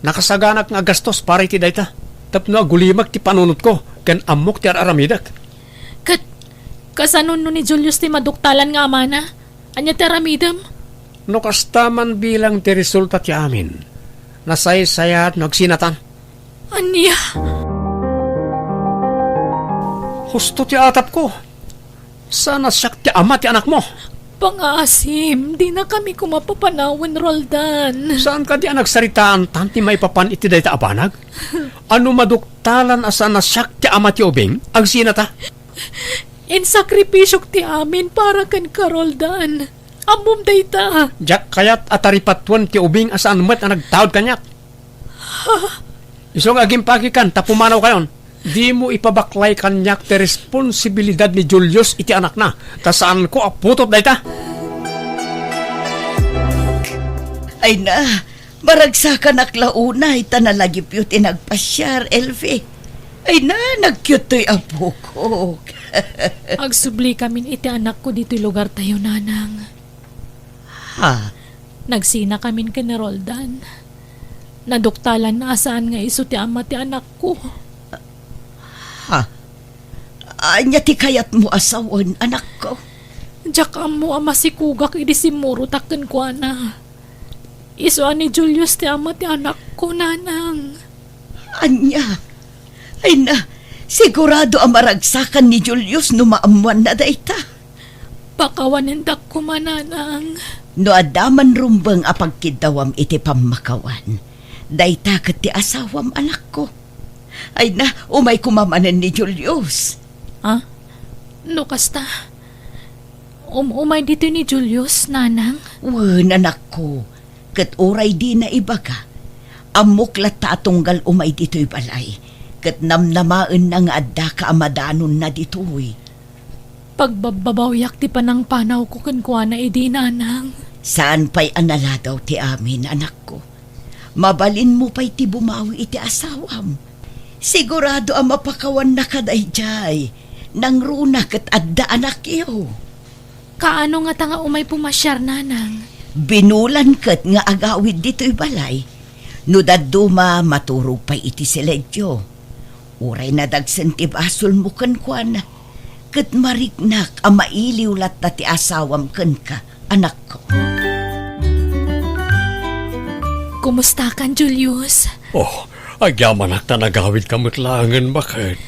Nakasaganak nga agastos para iti dayta, tapno agulimek ti panunotko ken ammok ti ar-aramidek. Ket, kasano no ni Julius ti maduktalan nga amana? Ania ti aramidem? No kasta man bilang ti resulta ti amin, nasaysayaat no agsinatan. Ania? Husto ti atapko. Saan a siak ti ama ti anakmo. Pangaasim, dinakami koma papanawen, Roldan. Saan kadi a nagsaritaantan ti maipapan iti dayta a banag? Ano maduktalan a saan a siak ti ama ti ubing? Agsinata? Insakripisiok ti amin para kenka, Roldan. Ammom dayta. Diak kayat a taripatuen ti ubing a saan met a nagtaud kaniak. Isu nga agimpakikan ta pumanawkayon. Dimo ipabaklay kaniak ti responsibilidad ni Julius iti anakna, ta saanko a putot dayta. Ay na, maragsakanak la unay ta nalagipyo ti nagpasiar, Elvi. Ay na, nagkiuttoy a bukok. Agsubli kamin iti anakko ditoy lugartayo, Nanang. Ha? Nagsina kamin ken ni Roldan. Naduktalan a saan nga isu ti ama ti anakko. Ha? Ania ti kayatmo a sawen, anakko? Diak ammo a masikugak idi simmurotak kenkuana. Isu a ni Julius ti ama ti anakko, Nanang. Ania? Ay na, sigurado a maragsakan ni Julius no maammoanna dayta. Pakawanendak koma, nanang. No adda man rumbeng a pagkiddawam iti pammakawan, dayta ket ti asawam, anakko. Ay na, umay koma manen ni Julius. Ah? No kasta, um-, umay ditoy ni Julius, nanang? Wen, anakko. Ket uray dina ibaga, ammok latta a tunggal umay ditoy balay, ket namnamaenna nga addaka a madanonna ditoy. Pagbabbabawiak ti panangpanawko kenkuana idi, nanang. Saan pay a naladaw ti amin, anakko. Mabalinmo pay ti bumawi iti asawam. Sigurado a mapakawanna kadaydiay. Nangruna ket adda anakyo. Kaano ngata nga umay pumasiar, nanang? Binulan ket nga agawid ditoy balay. No dadduma, maturog pay iti siledio. Uray nadagsen ti basolmo kenkuana, ket mariknak a mailiw latta ti asawam kenka, anakko. Kumustakan, Julius? Oh, agyamanak ta nagawidka met laengen, baket.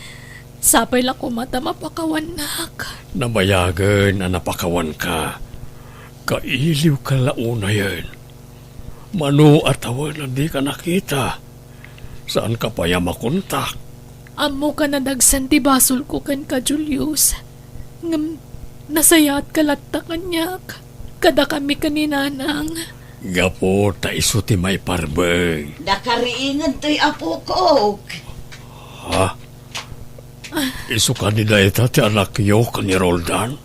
Sapay la koma ta mapakawannak. Nabayagen a napakawanka. Kailiwka la unayen. Mano a tawen a dika nakita? Saanka pay a makontak? Ammok a nadagsen ti basolko kenka, Julius. Ngem nasayaatka latta kaniak, kadakami ken ni Nanang. Gapu ta isu ti maiparbeng. Nakariingan toy apokok. Ha? Isu kadi dayta ti anakyo ken ni Roldan?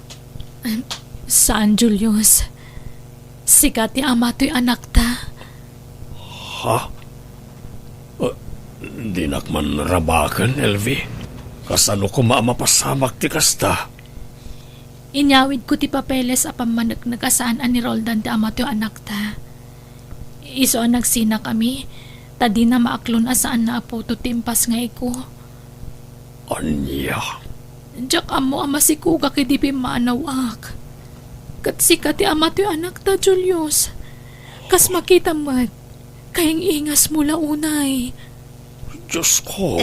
Saan, Julius. Sika ti ama toy anakta. Ha? Eh, dinak man rabaken, Elvi. Kasano koma a mapasamak ti kasta? Inyawidko ti papeles a pammaneknek a saan a ni Roldan ti ama toy anakta. Isu a nagsinakami, ta dina maaklon a saanna a putot ti impasngayko. Ania? Diak ammo a masikogak idi pimmanawak. Ket sika ti ama toy anakta, Julius. Kas makitam met, kaing-ingasmo la unay. Diosko.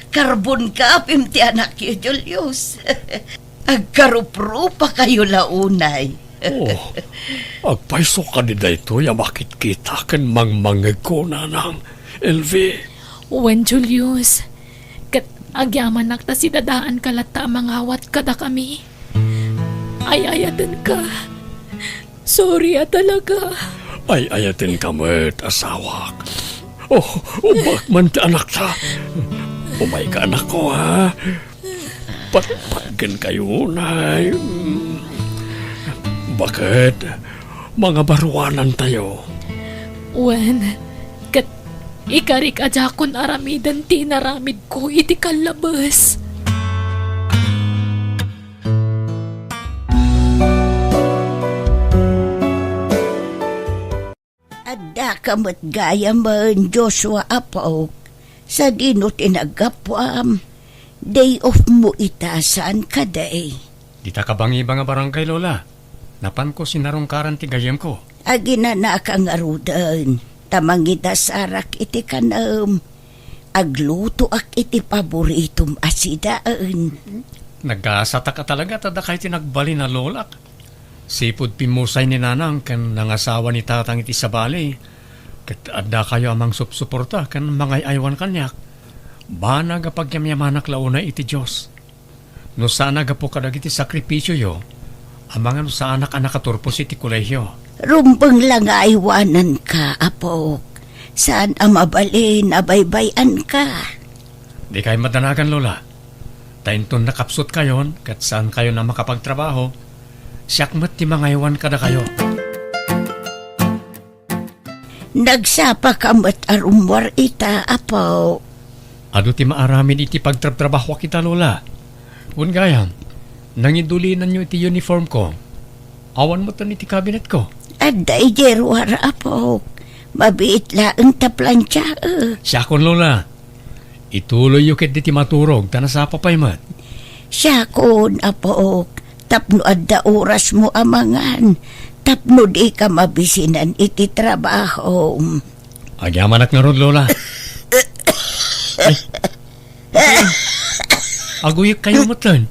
Karbon ka, apim ti anakyo, Julius. Agkaruprupakayo la unay. Oh, agpayso kadi daytoy a makitkita ken mangmangngegko, Nanang Elvi? Wen, Julius. Ket agyamanak ta sidadaanka latta a mangawat kadakami. Ay-ayatenka. Sorry a talaga. Ay-ayatenka met, asawak. Oh, ubbak man ti anakta. Umayka, anakko, ha? Patpatgenkayo, nay. Baket, mangabaruanantayo. Wen, ket ikarik a diakon aramiden ti inaramidko iti kallabes. Addaka met gayamen, Joshua, apok, sadino ti naggapuam? Day off mo ita, saan kadi? Dita kabangibang a barangay, Lola. Napanko sinarungkaran ti gayyemko. Aginanaka ngaruden, ta mangidasarak iti kanem. Aglutoak iti paboritom a sidaen. Nagasatak a talaga ta dakay ti nagbalin a lolak. Sipud pimmusay ni Nanang ken nangasawa ni Tatang iti sabali, ket addakayo a mangsupsuporta ken mangay-aywan kaniak. Banag a pagyamyamanak la unay iti Dios. No saan a gapu kadagiti sakripisioyo, amangan no saanak a nakaturpos iti kolehio. Rumbeng la nga aywananka, apok. Saan a mabalin a baybay-anka. Dikay madanagan, Lola. Ta inton nakapsutkayon ket saankayon a makapagtrabaho, siak met ti mangaywan kadakayo. Nagsapaka met a rummuar ita, apo. Adu ti maaramid iti pagtrabtrabahoak ita, Lola. Wen gayam, nangidulinanyo iti uniformko. Awan metten iti kabinetko. Adda idiay ruar, apo. Mabiit laeng ta plantiaek. Siakon, Lola. Ituloyyo ketdi ti maturog, ta nasapa pay met. Siakon, apok, tapno adda orasmo a mangan, tapno dika mabisinan iti trabahom. Agyamanak ngarud, Lola. Ay. Aguyekkayo metten.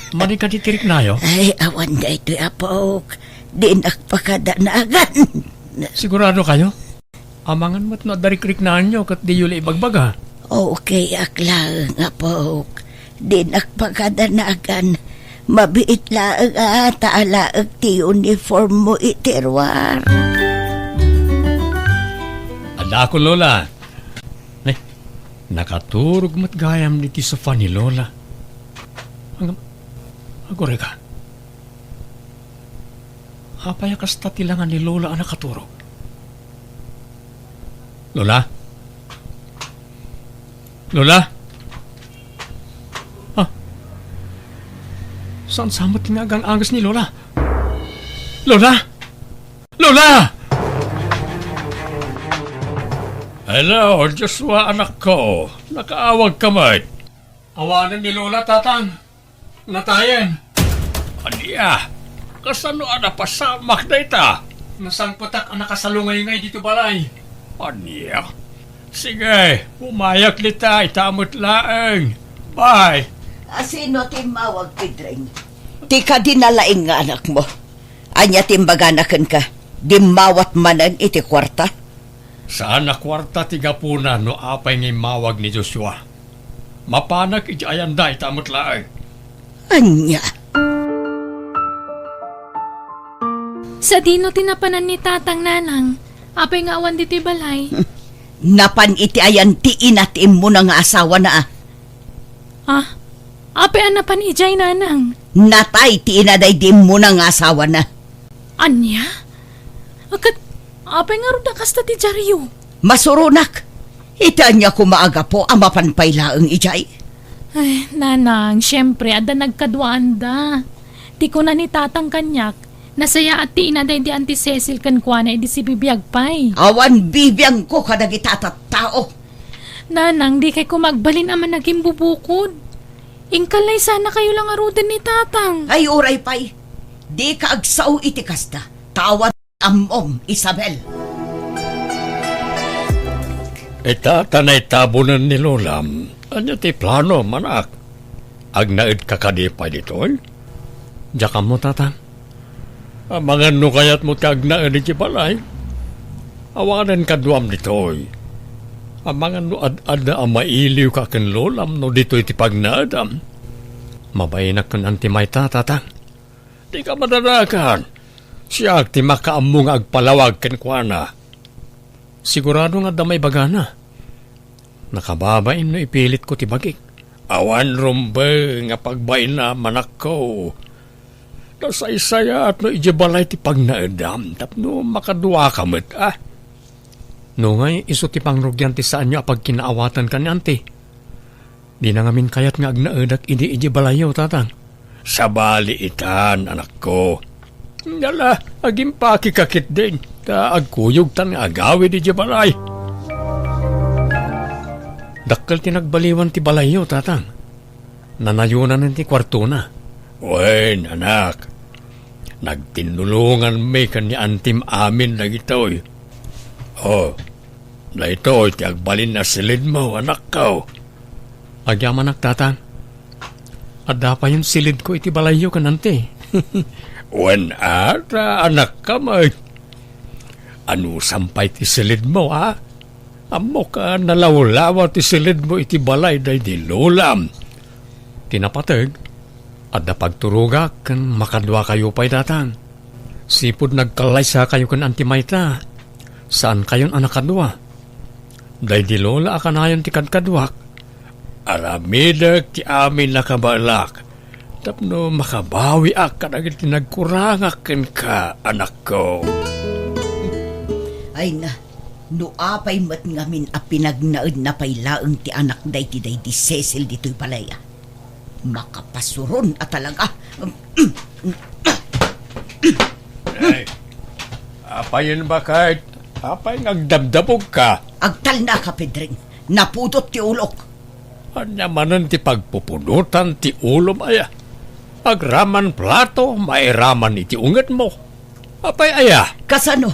Madi kadi ti riknayo? Ay, awan daytoy, apok. Dinak pakadanagan. Sigurado kayo? Amangan met no adda rikriknaanyo ket diyo la ibagbaga. Okay ak laeng, apok. Dinak pakadanagan. Mabiit laeng a, ta alaek ti uniform mo iti ruar. Adda ako, Lola. Eh, nakaturog met gayam diti sofa ni Lola. Ang, agurayka. Apay a kasta ti langa ni Lola a nakaturog? Lola? Lola? Ah. Saan sa met nga agang-angas ni Lola? Lola? Lola! Hello, Joshua, anak ko. Nakaawag ka met? Awanen ni Lola, Tatang. Natayen. Ania? Kasano a napasamak dayta? Nasangpetak a nakasalungay ngay dito balay. Ania? Sige, umayak dita, ita met laeng. Bye. A, sino ti immawag, Pedring? Ti kadi nalaing nga anakmo. Ania ti imbagana kenka? Dimmawat manen iti kuarta? Saan a kuarta ti gapuna no apay nga immawag ni Joshua. Mapanak iti ayanda ita met laeng. Ania? Sadino ti napanan ni Tatang, Nanang? Apay nga awan ditoy balay? Napan iti ayan ti ina ti immuna nga asawana, a. Ah, apay a napan idiay, Nanang? Natay ti ina daydi immuna nga asawana. Ania? Ket apay ngarud a kasta ti diaryo? Masuronak. Iti ania koma a gapu a mapan pay laeng idiay? Ay, Nanang, siempre, adda nagkaduaanda. Ti kuna ni Tatang kaniak, nasayaat ti ina daydi Auntie Cecil kenkuana idi sibibiag pay. Awan bibiangko kadagita a tattao. Nanang, dikay koma agbalin a managimbubukod. Inkalaysanakayo la ngaruden ni Tatang. Ay, uray pay. Dika agsao iti kasta. Ta awan ammom, Isabel. Ita ta naitabonen ni Lolam. Ania ti plano, manak? Agnaedka kadi pay ditoy? Diak ammo, Tata. Amangan no kayatmo ti agnaed iti balay. Awanen kaduam ditoy. Amangan no ad-adda a mailiwka ken Lolam no ditoy ti pagnaedam. Mabainak ken Auntie Mayta, Tata. Dika madanagan. Siak ti makaammo nga agpalawag kenkuana. Sigurado nga adda maibagana. Nakababain no ipilitko ti bagik. Awan rumbeng nga pagbaina, manakko. Nasaysayaat no idiay balay ti pagnaedam tapno makaduaka met, a. Nungay isu ti pangrugian ti saanyo a pagkinaawatan ken ni Auntie. Dina ngamin kayat nga agnaedak idi idiay balayyo, Tatang. Sabali itan, anakko. Ala, agimpakeka ketdin, ta agkuyogtan nga agawid idiay balay. Dakkel ti nagbaliwan ti balayyo, Tatang. Nanayonanen ti kuartona. Wen, anak. Nagtinnulonganmi ken ni Antim amin dagitoy. O, daytoy ti agbalin a silidmo, anakko. Agyamanak, Tatang. Adda payen silidko iti balayyo ken Anti. Wen a, ta anakka met. Anusam pay ti silidmo, a? Ammok a nalawlawa ti silidmo iti balay daydi Lolam. Ti napateg, adda pagturogak ken makaduakayo pay, Tatang. Sipud nagkallaysakayo ken Anti Mayta, saankayon a nakadua. Daydi Lola a kanayon ti kadkaduak. Aramidek ti amin a kabaelak tapno makabawiak kadagiti nagkurangak kenka, anakko. Ay na, no apay met ngamin a pinagnaedna pay laeng ti anak daydi daydi Cecil ditoy balay, a. Makapasuron a talaga. Ay, apayen, baket? Apay nga agdabdabogka? Agtalnaka, Pedring. Napudot ti ulok. Ania manen ti pagpupudotan ti ulom, aya? Agraman plato, mairaman iti ungetmo. Apay, aya? Kasano?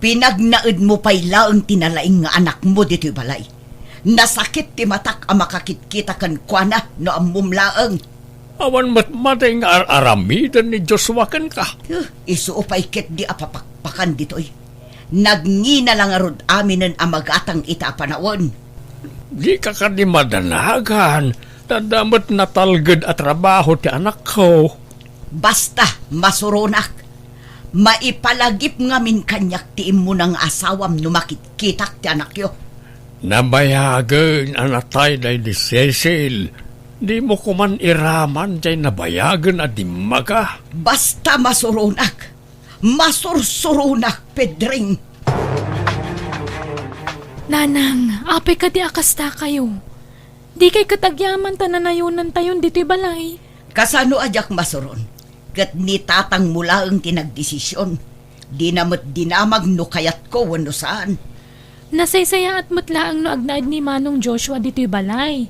Pinagnaedmo pay laeng ti nalaing nga anakmo ditoy balay. Nasakit ti matak a makakitkita kenkuana no ammom laeng. Awan met madi nga ar-aramiden ni Joshua kenka. Huh, isu pay ketdi a papakpakan ditoy. Nagngina la ngarud aminen a magatang ita a panawen. Dika kadi madanagan, ta adda met natalged a trabaho ti anakko. Basta, masuronak. Maipalagip ngamin kaniak ti immuna nga asawam no makitkitak ti anakyo. Nabayagen a natay daydi Cecil. Dimo koman iraman jay nabayagen a dimmaga. Basta masuronak. Masursuronak, Pedring. Nanang, apay kadi a kastakayo? Dikay ket agyaman ta nanayonantayon ditoy balay. Kasano a diak masuron? Ket ni tatangmo laeng ti nagdesision. Dina met dinamag no kayatko wenno saan. Nasaysayaat met laeng no agnaed ni Manong Joshua ditoy balay,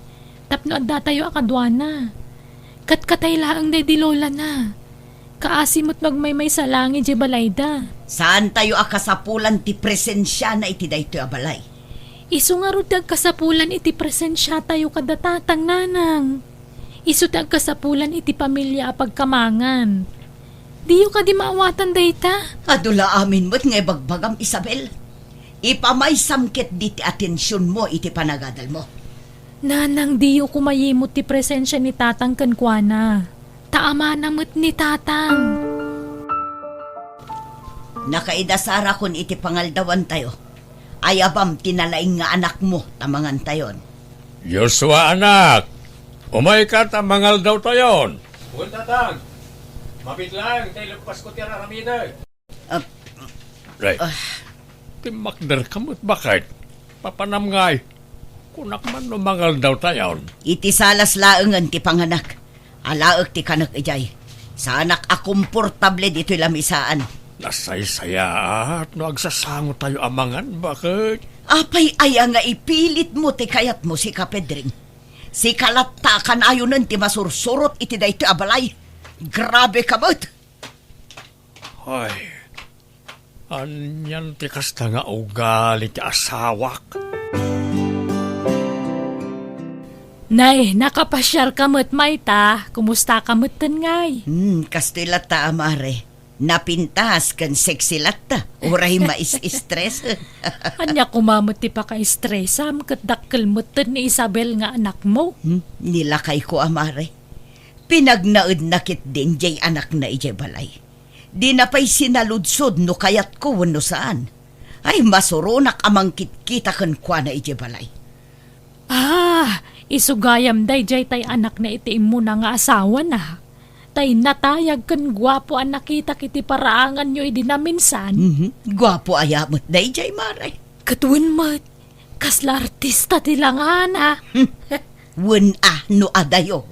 tapno addatayo a kaduana. Ket katay laeng daydi lolana. Kaasi met no agmaymaysa laeng idiay balayda. Saantayo a kasapulan ti presensiana iti daytoy a balay. Isu ngarud ti agkasapulan iti presensiatayo kada tatang, nanang. Isu ti agkasapulan iti pamilia a pagkamangan. Diyo kadi maawatan dayta? Adu la amin met nga ibagbagam, Isabel. Ipamaysam ketdi ti atensionmo iti panagadalmo. Nanang, diyo koma yimut ti presensia ni tatang kenkuana. Ta amana met ni tatang. Nakaidasarakon iti pangaldawantayo. Ayabam ti nalaing nga anakmo ta mangantayon. Joshua, anak, umayka ta mangaldawtayon. Wen, tatang. Mabiit laeng ta ileppasko ti ar-aramidek. Ah, Ay, ah. Timmakderka met, baket? Papanam ngay? Kunak man no mangaldawtayon. Iti salas laengen ti panganak. Alaek ti kanek idiay. Saanak a komportable ditoy lamisaan. Nasaysayaat no agsasangotayo a mangan, baket? Apay aya nga ipilitmo ti kayatmo, sika, Pedring? Sika latta a kanayonen ti masursurot iti daytoy a balay. Grabe ka met! Ay, anian ti kasta nga ugali ti asawak? Nay, nakapasiarka met mayta, kumustaka metten ngay? Hmm, kastoy latta a mare. Napintas ken sexy latta. Uray mais-stress. Ania koma met ti pakaistresam ket dakkel metten ni Isabel nga anakmo? Hmm, ni lakayko a mare. Pinagnaedna ketdin jay anakna idiay balay. Dina pay sinaludsod no kayatko wenno saan. Ay, masuronak a mangkitkita kenkuana idiay balay. Ah, isu gayam daydiay tay anakna iti immuna nga asawana. Tay natayag ken guapo a nakitak iti paraanganyo idi naminsan. Mhm. Guapo aya met daydiay, mare? Ket wen met, kasla artista ti langana. Hmm. Wen a no adayo.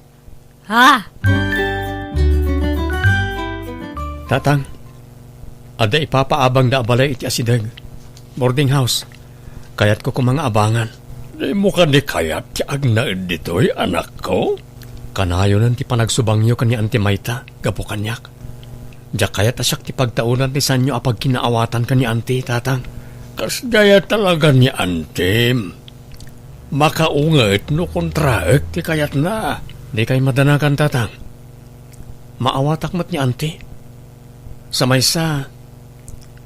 Ha? Tatang, adda ipapaabangda a balay iti asideg, boarding house. Kayatko koma nga abangan. Dimo kadi kayat ti agnaed ditoy, anakko? Kanayonen ti panagsubangyo ken ni Auntie Mayta gapu kaniak. Diak kayat a siak ti pagtaodan ti saanyo a pagkinaawatan ken ni Auntie, Tatang. Kasdiay a talaga ni Auntie. Makaunget no kontraek ti kayatna. Dikay madanagan, Tatang. Maawatak met ni Auntie. Sa maysa,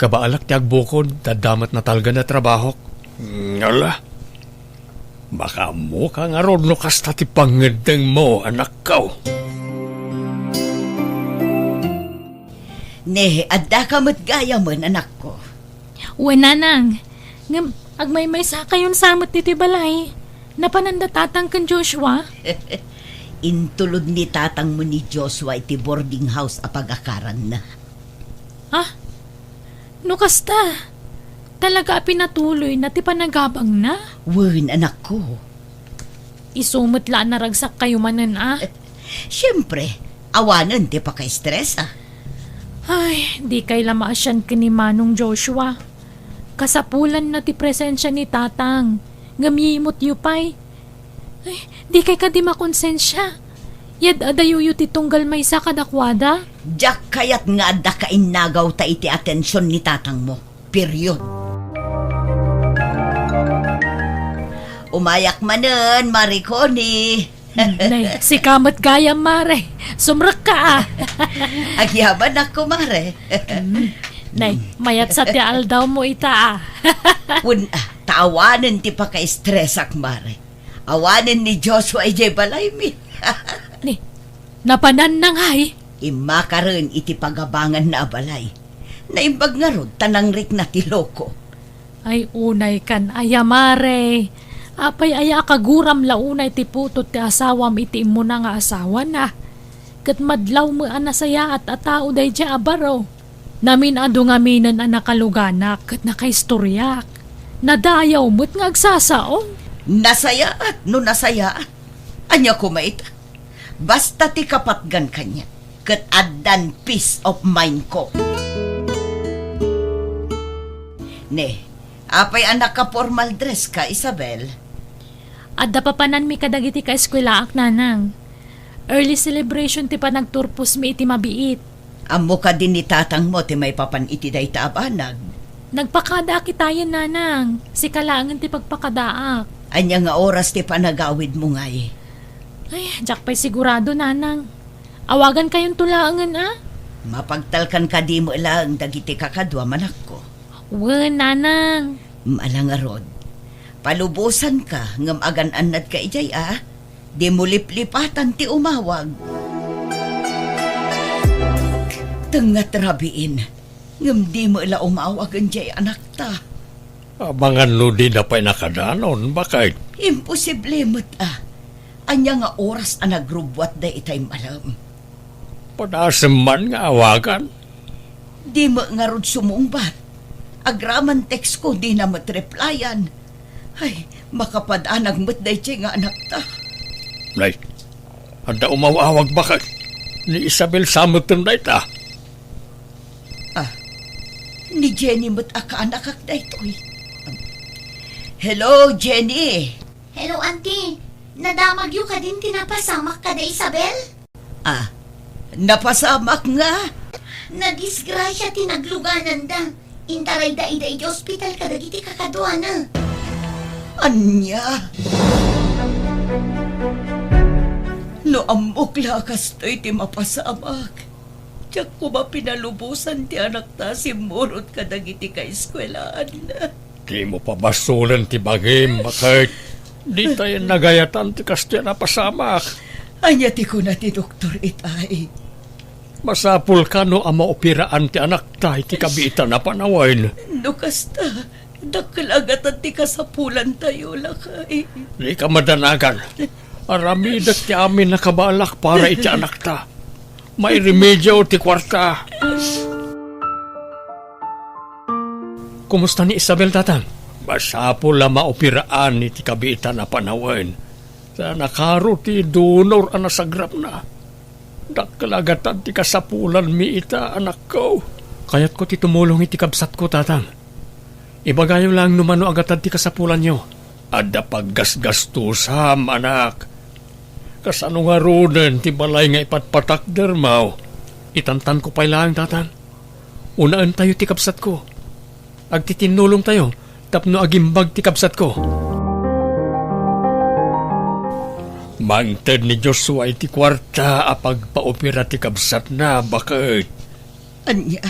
kabaelak ti agbukod, ta adda met natalged a trabahok. Ngala, makaammoka ngarud no kasta ti pangngeddengmo, anakko. Ne, addaka met gayamen, anakko. Wen, nanang. Ngem, agmaymaysakayon sa met ditoy balay. Napananda tatang ken Joshua? Intulod ni tatangmo ni Joshua iti boarding house a pagakaranna. Ah? No kasta, talaga a pinatuloyna ti panagabangna? Wen, anakko. Isu met la a naragsak kayo manen, a? Siempre, awanen ti pakaestresa. Ay, dikay la maasian ken ni Manong Joshua. Kasapulanna ti presensia ni Tatang, ngem yimutyo pay. Ay, dikay kadi makonsensia. Yad-adayoyo ti tunggal maysa kadakuada? Diak kayat nga adda kainnagawta iti atension ni tatangmo. Period. Umayak manen, Mare Connie. Nay, sika met gayam, Mare. Sumrekka, a. Agyamanak, kumare. Mm. Nay, mayat sa ti aldawmo ita, a. Wen, a, ta awanen ti pakaistresak, Mare. Awanen ni Joshua idiay balaymi. Ni, napananna ngay? Immakaren iti pagabanganna a balay. Naimbag ngarud ta nangrikna ti loko. Ay, unay kan aya, Mare. Apay aya a kaguram la unay ti putot ti asawam iti immuna nga asawana? Ket madlaw met a nasayaat a tao daydiay a baro. Namin-adu ngaminen a nakaluganak ket nakaistoriak. Nadayaw met nga agsasaom. Nasayaat no nasayaat. Ania koma ita? Basta ti kapatgan kaniak, ket addan peace of mind ko. Ne, apay a naka-formal dress ka, Isabel? Adda papananmi kadagiti kaeskuelaak, Nanang. Early celebration ti panagturposmi iti mabiit. Ammo kadi ni tatangmo ti maipapan iti dayta a banag? Nagpakadaak itayen, Nanang. Sika laengen ti pagpakadaak. Ania nga oras ti panagawidmo ngay? Ay, diak pay sigurado, Nanang. Awagankayonto laengen, a? Mapagtalkan kadi met laeng dagiti kakaduam, anakko? Wen, Nanang. Ala ngarud, palubosanka ngem agan-annadka idiay, a? Dimo liplipatan ti umawag. Tengnga ti rabiin, ngem di met la umawagen diay anakta. Amangan no dina pay nakadanon, baket. Imposible met, a. Ania nga oras a nagrubbuat daytay malem? Padasem man nga awagan. Di met ngarud sumungbat. Agraman text ko, dina met replyan. Ay, makapadanag met daydiay nga anakta. Nay, adda umaw-awag baket. Ni Isabel sa metten dayta. Ah, ni Jenny met a kaanakak daytoy. Hello, Jenny. Hello, Auntie. Nadamagyo kadin ti napasamak kada Isabel? Ah, napasamak nga? Nadisgrasia ti naglugananda. Intarayda ida iti ospital kadagiti kakaduana. Ania? No ammok la a kastoy ti mapasamak, diak koma pinalubosan ti anakta a simmurot kadagiti kaeskuelaanna. Dimo pabasolen ti bagim, baket. Ditayen nagayatan ti kastoy a napasamak. Ania ti kuna ti doktor itay? Masapul kano a maoperaan ti anakta iti kabiitan a panawen. No kasta, dakkel a gatad ti kasapulantayo, lakay. Dika madanagan. Aramidek ti amin a kabaelak para iti anakta. Mairemedio ti kuarta. Kumusta ni Isabel, Tatang? Masapul a maoperaan iti kabiitan a panawen. Ta nakaro ti donor a nasagrapna. Dakkel a gatad ti kasapulanmi ita, anakko. Kayatko ti tumulong iti kabsatko, Tatang. Ibagayo laeng no mano a gatad ti kasapulanyo. Adda paggasgastusam, anak. Kasano ngaruden ti balay nga ipatpatakdermo? Itantanko pay laeng, Tatang. Unaentayo ti kabsatko. Agtitinnulongtayo tapno agimbag ti kabsatko. Mangted ni Joshua iti kuarta a pagpaopera ti kabsatna, baket. Ania?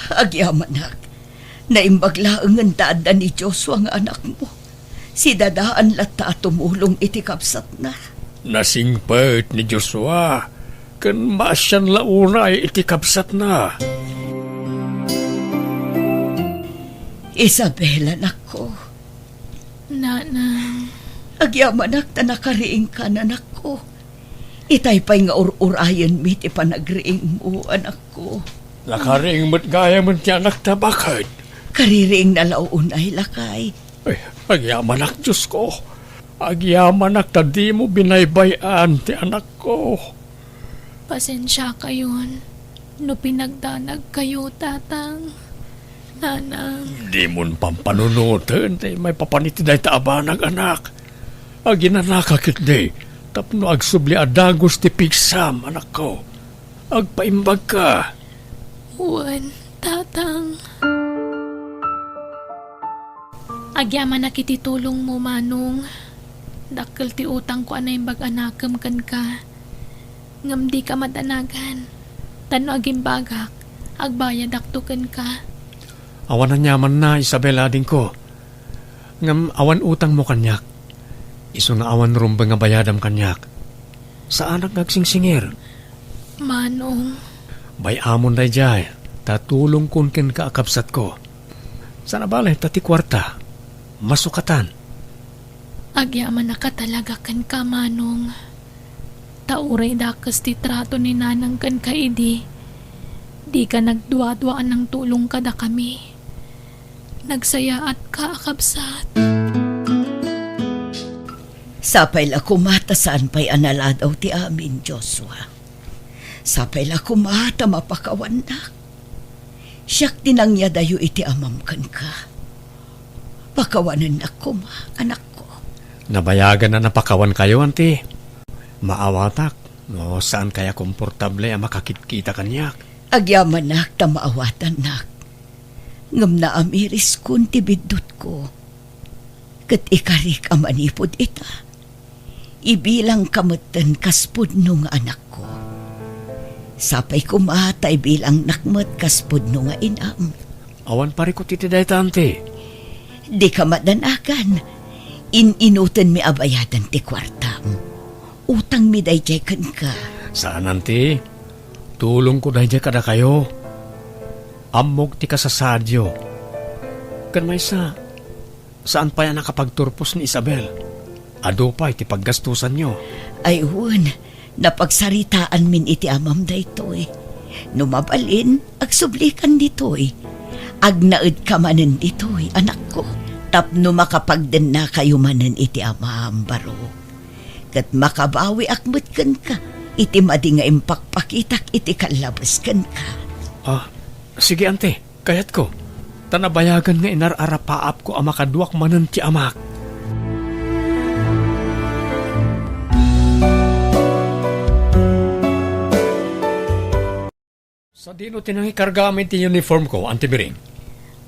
Agyamanak, naimbag laengen ta adda ni Joshua nga anakmo. Sidadaan latta a tumulong iti kabsatna. Nasingpet ni Joshua, ken maasian la unay iti kabsatna. Isabel, anakko. Nanang. Agyamanak ta nakariingka, anakko. Itay pay nga ur-urayenmi ti panagriingmo, anakko. Nakariing met gayamen ti anakta, baket. Kaririingna la unay, lakay. Ay, agyamanak, Diosko. Agyamanak ta dimo binaybay-an ti anakko. Pasensiakayon no pinagdanagkayo, Tatang, Nanang. Dimon pampanunoten ti maipapan iti dayta a banag, anak. Aginanaka ketdi tapno agsubli a dagus ti pigsam, anakko. Agpaimbagka. Wen, Tatang. Agyamanak iti tulongmo, Manong. Dakkel ti utangko a naimbag a nakem kenka. Ngem dika madanagan. Ta no agimbagak, agbayadakto kenka. Awan aniamanna, Isabel, adingko. Ngem awan utangmo kaniak. Isu nga awan rumbeng a bayadam kaniak. Saanak nga agsingsingir. Manong. Bay-amon daydiay, ta tulongkon kenka a kabsatko. Saan a bale, ta ti kuarta, masukatan. Agyamanaka talaga kenka, Manong. Ta uray dakes ti trato ni Nanang kenka idi, dika nagduadua a nangtulong kadakami. Nagsayaatka a kabsat. Sapay la koma ta saan pay a naladaw ti amin, Joshua. Sapay la koma ta mapakawannak. Siak ti nangyadayo iti amam kenka. Pakawanennak koma, anakko. Nabayagan a napakawankayo, anti. Maawatak no saankay a komportable a makakitkita kaniak. Agyamanak ta maawatannak. Ngem naamiriskon ti biddutko. Ket ikarik a manipud ita, ibilangka metten kas pudno nga anakko. Sapay koma ta ibilangnak met kas pudno nga inam. Awan parikut iti dayta, anti. Dika madanagan. In-inutenmi a bayadan ti kuartam. Utangmi daydiay kenka. Saan, anti. Tulongko daydiay kadakayo. Ammok ti kasasaadyo. Ken maysa, saan pay a nakapagturpos ni Isabel. Adu pay ti paggastusanyo. Ay wen, napagsaritaanmin iti amam daytoy. No mabalin, agsublikan ditoy. Agnaedka manen ditoy, anakko, tapno makapagdennakayo manen iti amam, baro. Ket makabawiak met kenka iti madi nga impakpakitak iti kallabes kenka. Ah, sige, anti. Kayatko, ta nabayagan nga inar-arapaapko a makaduak manen ti amak. Sadino ti nangikarga amin ti uniformko, Anti Biring?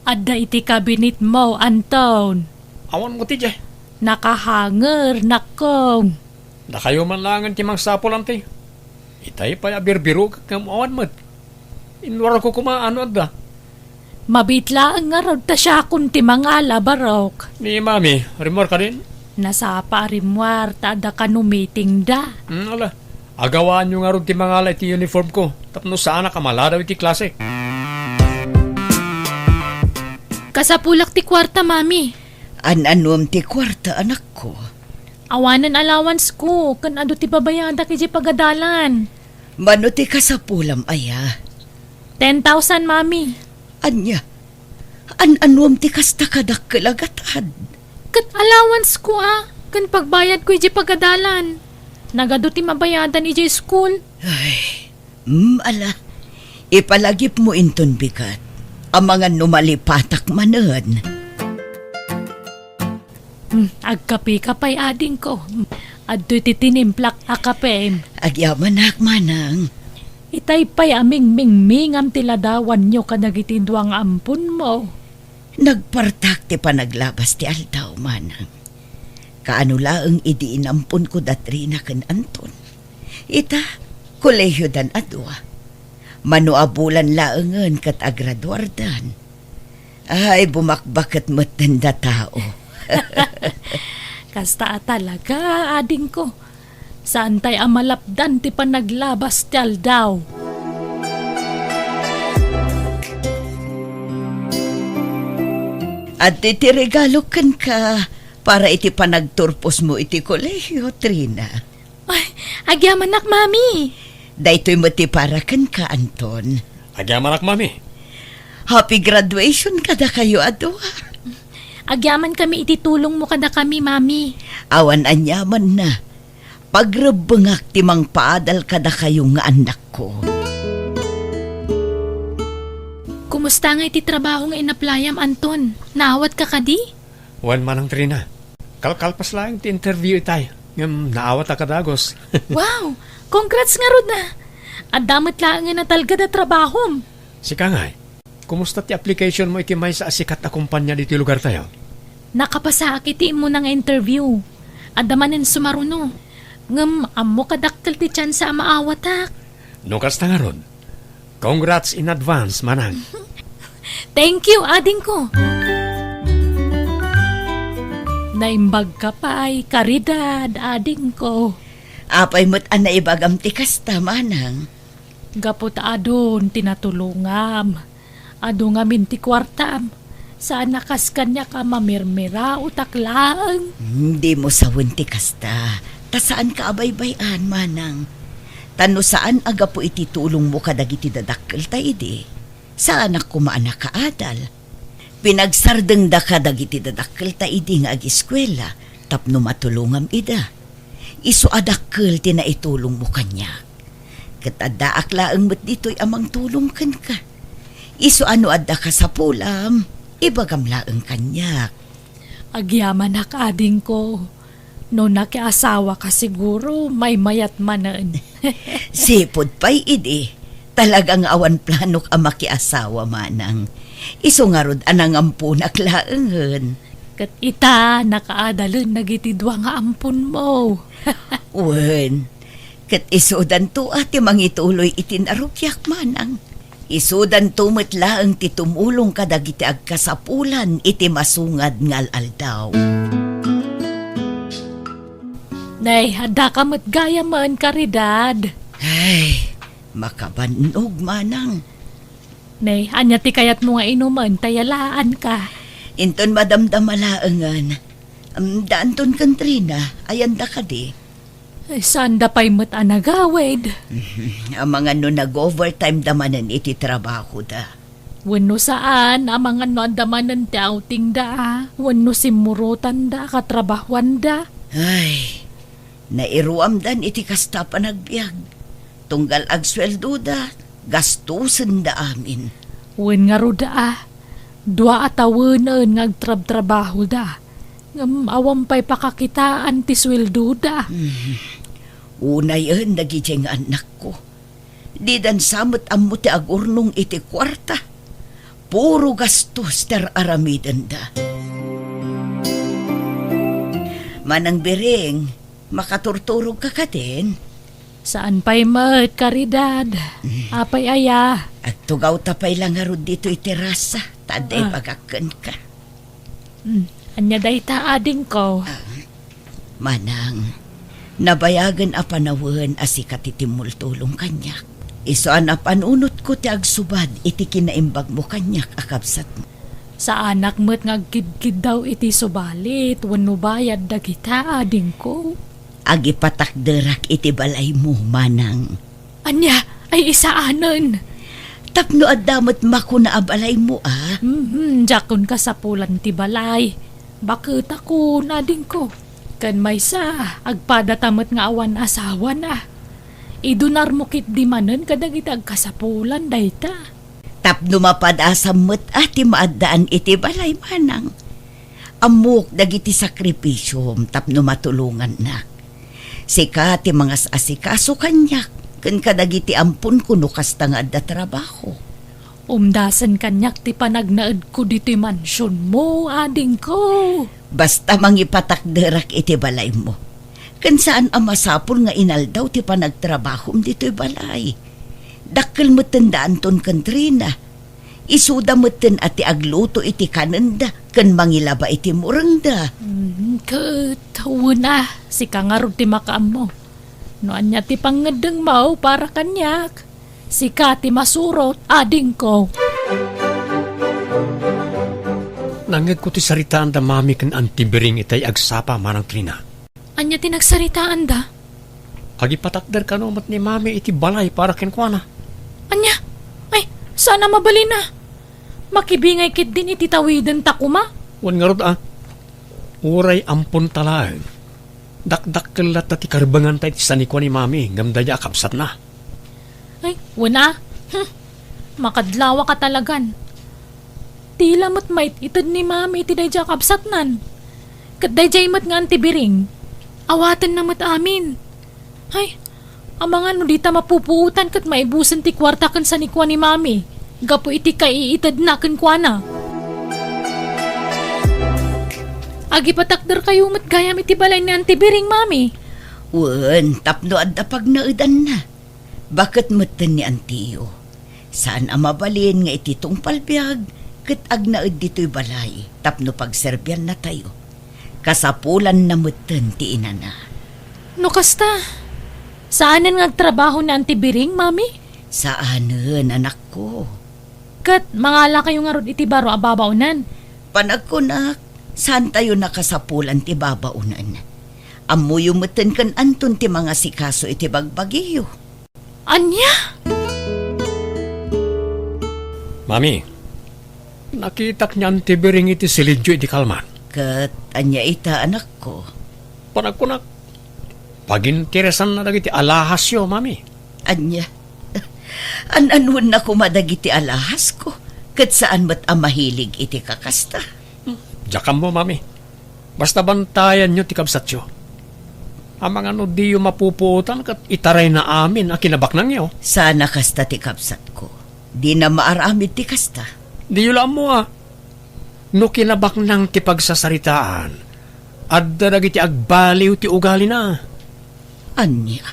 Adda iti kabinetmo, Anton. Awan mo ti diay. Nakahanger, nakkong. Dakayo man laengen ti mangsapul, Anti. Itay pay a birbirok ngem awan met. Inwarko koma no adda. Mabiit laeng ngarud ta siakon ti mangala, barok. Ni Mami, rimmuar kadin? Nasapa a rimmuar ta adda kano meetingda. Hmm, ala. Agawaanyo ngarud ti mangala iti uniformko tapno saanak a maladaw iti klase. Kasapulak ti kuarta, Mami. An-anuem ti kuarta, anakko? Awanen allowance ko, ken adu ti babayadak idiay pagadalan. Mano ti kasapulam aya? Ten thousand, Mami. Ania? An-anuem ti kasta kadakkel a gatad? Ket allowance ko a, ken pagbayad ko idiay pagadalan. Nagadu ti mabayadan idiay school. Ay, mm, ala. Ipalagipmo inton bigat. Amangan no malipatak manen. Hmm, agkapeka pay, adingko. Adtoy ti tinimplak a kapem. Agyamanak, manang. Itay pay a mingmingmingam ti ladawanyo kadagiti dua nga amponmo. Nagpartak ti panaglabas ti aldaw, manang. Kaano laeng idi inamponko da Trina ken Anton. Ita, kolehiodan a dua. Mano a bulan laengen ket agraduardan. Ay, bumakbaket metten da tao. Kasta a talaga, adingko. Saantay a malapdan ti panaglabas ti aldaw. Adtoy ti regalo kenka para iti panagturposmo iti kolehio, Trina. Ay, agyamanak, Mami. Daytoy met ti para kenka, Anton. Agyamanak, Mami. Happy graduation kadakayo a dua. Agyamankami iti tulongmo kadakami, Mami. Awan aniamanna. Pagrebbengak ti mangpaadal kadakayo nga annakko. Kumusta ngay ti trabaho nga inaplayam, Anton? Naawatka kadi? Wen, Manang Trina. Kalkalpas laeng ti interview itay, ngem naawatak a dagus. Wow! Congrats ngarud a! Adda met laengen a talged a trabahom. Sika ngay, kumusta ti application mo iti maysa a sikat a kompania ditoy lugartayo? Nakapasaak iti immuna nga interview. Adda manen sumaruno. Ngem ammo kadakkel ti tsansa a maawatak. No kasta ngarud, congrats in advance, manang. Thank you, adingko. Naimbagka pay, Caridad, adingko. Apay met a naibagam ti kasta, manang? Gapu ta adun ti natulongam. Adu ngamin ti kuartam. Saan a kas kaniak a mamirmiraotak laeng. Hmm, dimo sawen ti kasta. Ta saanka a baybay-an, manang. Ta no saan a gapu iti tulongmo kadagiti dadakkelta idi, saanak koma a nakaadal. Pinagsardengdaka dagiti dadakkelta idi nga agiskuela tapno matulongam ida. Isu a dakkel ti naitulongmo kaniak. Ket addaak laeng met ditoy a mangtulong kenka. Isu a no adda kasapulam, ibagam laeng kaniak. Agyamanak, adingko. No nakiasawaka, siguro, maymayat manen. Sipud pay idi, talaga nga awan planok a makiasawa, manang. Isu ngarud a nangamponak laengen. Ket ita, nakaadalen dagiti dua nga amponmo. Wen, ket isudanto a ti mangituloy iti narugiak, manang. Isudanto met laeng ti tumulong kadagiti agkasapulan iti masungad nga al-aldaw. Nay, addaka met gayamen, Caridad. Ay, makabannog, manang. Nay, ania ti kayatmo nga inumen, ta yalaanka? Inton madamdama laengen. Am, daanton ken Trina, ayanda kadi? Ay, saanda pay met a nagawid. Amangan no nag-overtime da manen iti trabahoda. Wenno saan, amangan no adda manen ti outing da, wenno simmurotanda, katrabahuanda. Ay, nairuamdan iti kasta a panagbiag. Tunggal agsueldoda, gastosenda amin. Wen ngarud a, dua a tawenen nga agtrabtrabahoda, ngem awan pay pakakitaan ti sueldoda. Hmm. Unayen dagidiay nga annakko. Didan sa met ammo ti agurnong iti kuarta. Puro gastos ti ar-aramidenda. Manang Biring, makaturturogka kadin? Saan pay met, Caridad. Mm. Apay aya? Agtugawta pay la ngarud ditoy terasa, ta adda Ah. ibagak kenka. Mm. Ania dayta, adingko? Ah, Manang, nabayagen a panawen a sika ti timmultulong kaniak. Isu a napanunotko ti agsubad iti kinaimbagmo kaniak a kabsatmo. Saanak met nga agkidkiddaw iti subalit wenno bayad dagita, adingko. Agipatakderak iti balaymo, manang. Ania? Ay, isaanen. Tapno adda met makuna a balaymo, a? Mhm, diakon kasapulan ti balay. Baketakon, adingko. Ken maysa, agpadata met nga awan asawana. Idunarmo ketdi manen kadagiti agkasapulan dayta. Tapno mapadasam met a ti maaddaan iti balay, manang. Ammok dagiti sakripisiom tapno matulongannak. Sika ti mangas-asikaso kaniak ken kadagiti amponko no kasta nga adda trabaho. Umdasen kaniak ti panagnaedko ditoy mansionmo, adingko. Basta mangipatakderak iti balaymo. Ken saan a masapul nga inaldaw ti panagtrabahom ditoy balay. Dakkel metten da Anton ken Trina. Isuda metten a ti agluto iti kanenda ken mangilaba iti murengda. Mm, ket wen a, sika ngarud ti makaammo. No ania ti pangngeddengmo para kaniak, sika ti masurot, adingko. Nangngegko ti saritaanda Mami ken Auntie Biring itay agsapa, Manang Trina. Ania ti nagsaritaanda? Agipatakder kano met ni Mami iti balay para kenkuana. Ania? Ay, saan a mabalin a. Makibingay ketdin iti tawidenta koma. Wen ngarud a. Uray amponta laeng. Dakdakkel latta ti karbenganta iti sanikua ni Mami ngem daydiay a kabsatna. Ay, wen a. Hmm. Makadlawaka talagan. Tila met mait-ited ni Mami iti daydiay a kabsatnan. Ket daydiay met nga Auntie Biring. Awatenna met amin. Ay, amangan no dita mapupuotan ket maibusen ti kuarta ken sanikua ni Mami gapu iti kaiitedna kenkuana. Agipatakderkayo met gayam iti balay ni Auntie Biring, Mami? Wen, tapno adda pagnaedanna. Baket metten ni antiyo. Saan a mabalin nga iti tungpal biag ket agnaed ditoy balay tapno pagserbiannatayo. Kasapulanna metten ti inana. No kasta, saanen nga agtrabaho ni Auntie Biring, Mami? Saanen, anakko. Ket mangalakayo ngarud iti baro a babaonan? Panagkunak, saantayo nakasapulan ti babaonan. Ammoyo metten ken Anton ti mangasikaso iti bagbagiyo. Ania? Mami, nakitak ni Auntie Biring iti silidyo idi kalman. Ket ania ita, anakko? Panagkunak, paginteresanna dagiti alahasyo, Mami. Ania? An-anuenna koma dagiti alahasko, ket saan met a mahilig iti kakasta. Diak ammo, Mami. Basta bantayanyo ti kabsatyo. Amangan no diyo mapupuotan ket itarayna amin a kinabaknangyo. Saan a kasta ti kabsatko. Dina maaramid ti kasta. Diyo la ammo a. No kinabaknang ti pagsasaritaan, adda dagiti agbaliw ti ugalina. Ania?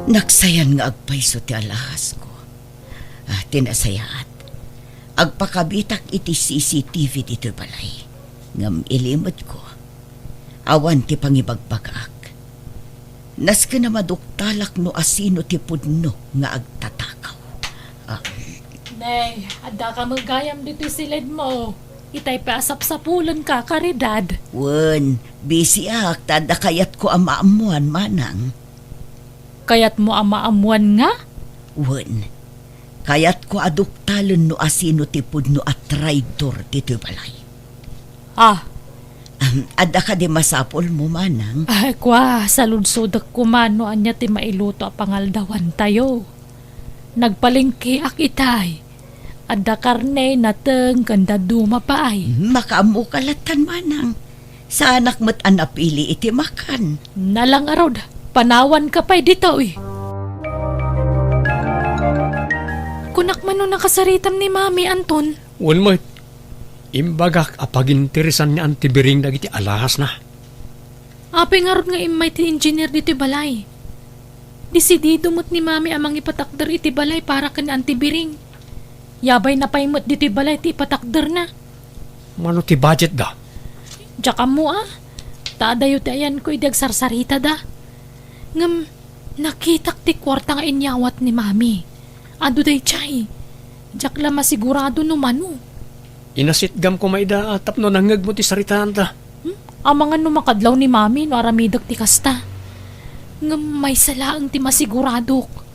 Naksayan nga agpayso ti alahasko. Ah, ti nasayaat, agpakabitak iti C C T V ditoy balay. Ngem ilimedko, awan ti pangibagbagaak. Nasken a maduktalak no asino ti pudno nga agtatakaw. Ah. Nay, adda ka met gayam ditoy siledmo. Itay pay a sapsapulenka, Karidad. Wen, bisiak ta adda kayatko a maammoan, manang. Kayatmo a maammoan nga? Wen, kayatko a duktalen no asino ti pudno a traidor ditoy balay. Ah. Ahem, adda kadi masapulmo, manang? Ay, kua, saludsodek koma no ania ti mailuto a pangaldawantayo. Nagpalengkeak itay. Adda karne, nateng, ken dadduma pay. Hmm, makaammoka lattan, manang. Saanak met a napili iti makan. Nala ngarud, panawanka pay ditoy. Kunak man no nakasaritam ni Mami, Anton. Wen met, imbagak a paginteresan ni Auntie Biring dagiti alahasna. Apay ngarud nga immay ti engineer ditoy balay? Desidido met ni Mami a mangipatakder iti balay para ken ni Auntie Biring. Yabayna pay met ditoy balay ti ipatakderna. Mano ti budgetda? Diak ammo a. Ta adayo ti ayanko idi agsarsaritada. Ngem nakitak ti kuarta nga inyawat ni Mami. Adu daydiay. Diak la masigurado no mano. Inasitgam koma ida tapno nangngegmo ti saritaanda. Hmm? Amangan no makadlaw ni Mami no aramidek ti kasta. Ngem maysa laeng ti masiguradok.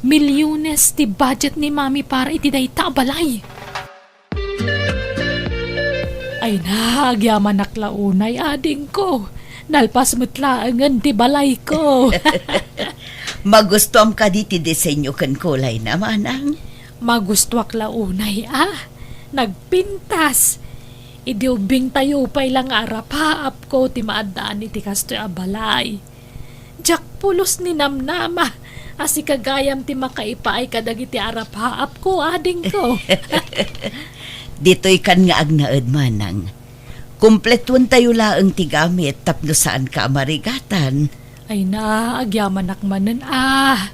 Milyones ti budget ni Mami para iti dayta a balay. Ay na, agyamanak la unay, adingko. Nalpas met laengen ti balayko. Magustuam kadi ti disenyo ken kulayna, manang? Magustuak la unay a. Nagpintas. Idi ubbingtayo pay la nga arapaapko ti maaddaan iti kastoy a balay. Diak pulos ni namnama a sika gayam ti makaipaay kadagiti arapaapko, adingko. Ditoy kan nga agnaed, manang. Kumpletuentayo laeng ti gamit tapno saanka a marigatan. Ay na, agyamanak manen a.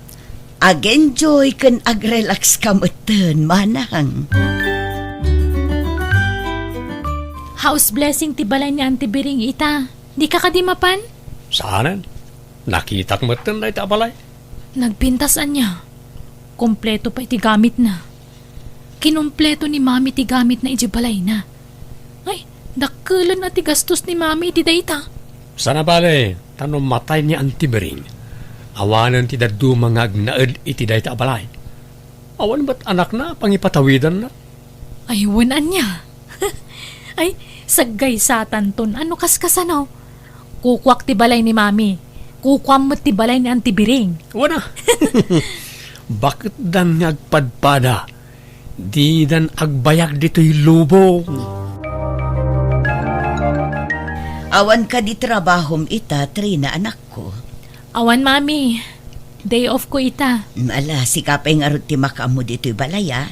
Ag-enjoy ken ag-relax ka metten, manang. House blessing ti balay ni Auntie Biring ita. Dika kadi mapan? Saanen. Nakitak metten dayta a balay. Nagpintas ania? Kompleto pay ti gamitna. Kinumpleto ni Mami ti gamitna idiay balayna. Ay, dakkelen a ti gastos ni Mami iti dayta. Saan a bale, ta no matay ni Auntie Biring, awanen ti dadduma nga agnaed iti dayta a balay. Awan met anakna a pangipatawidanna. Ay, wen ania? Ay, saggaysatanton. Ano kaskasano? Kukuak ti balay ni Mami. Kukuam met ti balay ni Auntie Biring. Wana. Baketdan nga agpadpada. Didan agbayag ditoy lubong. Awan kadi trabahom ita, Trina, anakko? Awan, Mami. Day off ko ita. Ala, sika pay ngarud ti makaammo ditoy balay, a.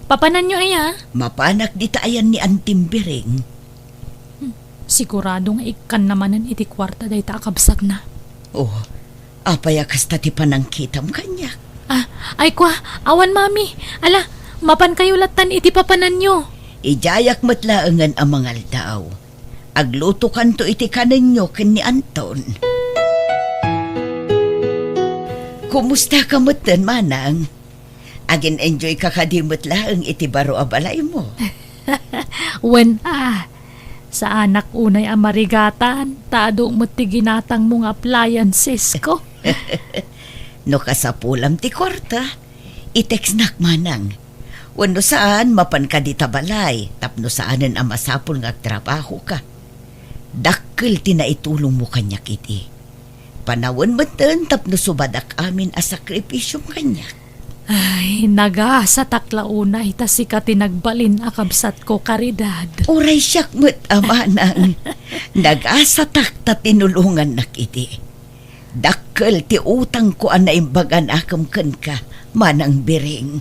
Papananyo aya? Mapanak dita ayan ni Antim Biring. Hmm, sigurado nga ikkanna manen iti kuarta dayta a kabsatna. Oh, apay a kasta ti panangkitam kaniak? Ah, ay kua, awan, Mami. Ala, mapankayo lattan iti papananyo. Idiayak met laengen a mangaldaw. Aglutokanto iti kanenyo ken ni Anton. Kumusta ka metten, Manang? Agin-enjoy ka kadi met laeng iti baro a balaymo? Wen a, saanak unay a marigatan, ta adu met ti ginatangmo nga appliancesko. No kasapulam ti kuarta, i-textnak, Manang. Wenno saan, mapanka dita balay, tapno saanen a masapul nga agtrabahoka. Dakkel ti naitulongmo kaniak idi. Panawen metten tapno subadak amin a sakripisiom kaniak. Ay, nagasatak la unay ta sika ti nagbalin a kabsatko, Caridad. Uray siak met a manang. Nagasatak ta tinulongannak idi. Dakkel ti utangko a naimbag a nakem kenka, Manang Biring.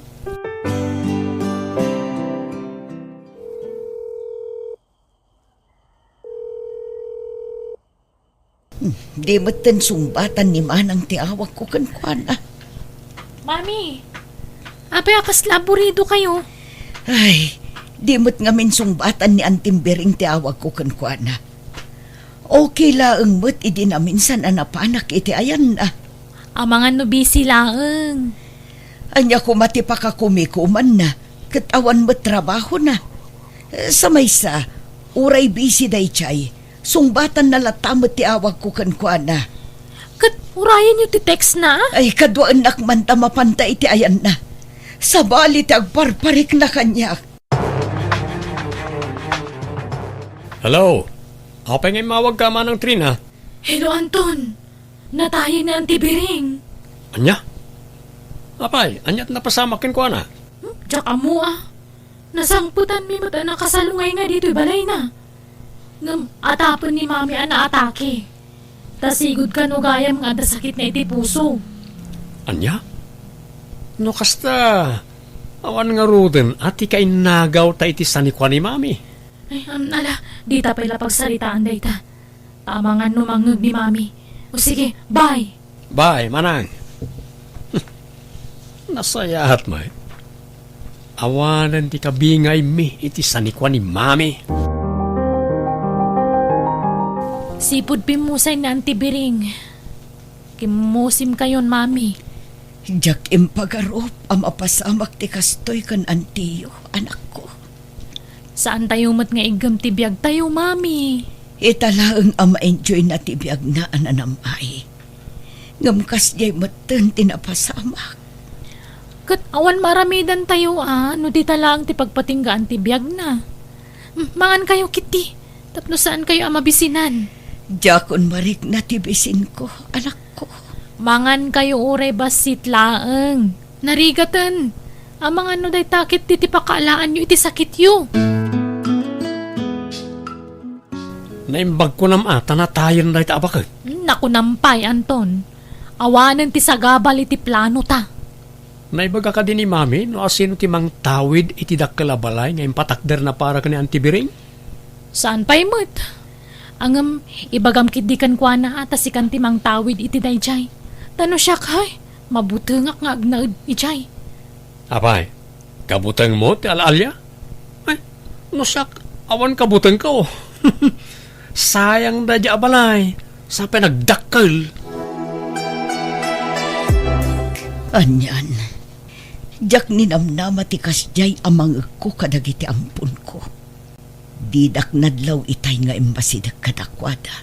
Hmm, di metten sungbatan ni Manang ti awagko kenkuana. Mami, apay a kasla aburidokayo? Ay, di met ngamin sungbatan ni Antim Biring ti awagko kenkuana. Okay laeng met idi naminsan a napanak iti ayanna. Amangan no busy laeng. Ania koma ti pakakumikumanna, ket awan met trabahona. Sa maysa, uray busy daydiay, sungbatanna latta met ti awagko kenkuana. Ket urayenyo ti textna? Ay, kaduaennak man ta mapanta iti ayanna. Sabali ti agparparikna kaniak. Hello? Apay nga immawagka, Manang Trina? Hello, Anton. Natayen ni Auntie Biring. Ania? Apay, ania ti napasamak kenkuana? Hmm, diak ammo a. Nasangpetanmi met a nakasalungay nga ditoy balayna. Ngem atapen ni Mami a naatake. Ta sigud kano gayam nga adda sakitna iti puso. Ania? No kasta, awan ngaruden a ti kainnagawta iti sanikua ni Mami. Ay, am, ala, dita pay la pagsaritaan dayta. Ta amangan no mangngeg ni Mami. O sige, bye! Bye, Manang. Nasayaat met. Awanen ti kabingaymi iti sanikua ni Mami. Sipud pimmusay ni Auntie Biring. Kimmusimkayon, Mami. Diak impagarup a mapasamak ti kastoy ken antiyo, anakko. Saantayo met nga iggem ti biagtayo, Mami. Ita laeng a ma-enjoyna ti biagna a nanam-ay. Ngem kasdiay metten ti napasamak. Ket awan maaramidantayo a no dita laeng ti pagpatinggaan ti biagna. Hmm, mangankayo ketdi, tapno saankayo a mabisinan. Diakon marikna ti bisinko, anakko. Mangankayo uray bassit laeng. Narigaten. Amangan no dayta ketdi ti pakaalaanyo iti sakityo. Naimbagko nam a ta natayen dayta a baket. Hmm, nakunam pay, Anton. Awanen ti sagabal iti planota. Naibaga kadi ni Mami no asino ti mangtawid iti dakkel a balay nga impatakderna para ken ni Auntie Biring? Saan pay met. Ngem, ibagam ketdi kenkuana a ta sikan ti mangtawid iti daydiay. Ta no siak, hay, mabutengak nga agnaed idiay. Apay, kabutengmo ti al-alia? Ay, no siak, awan kabutengko. Sayang daydiay a balay, sa pay nagdakkel. Anian, diak ninamnama ti kasdiay a mangegko kadagiti amponko. Didak nadlaw itay nga imbasidek kadakuada,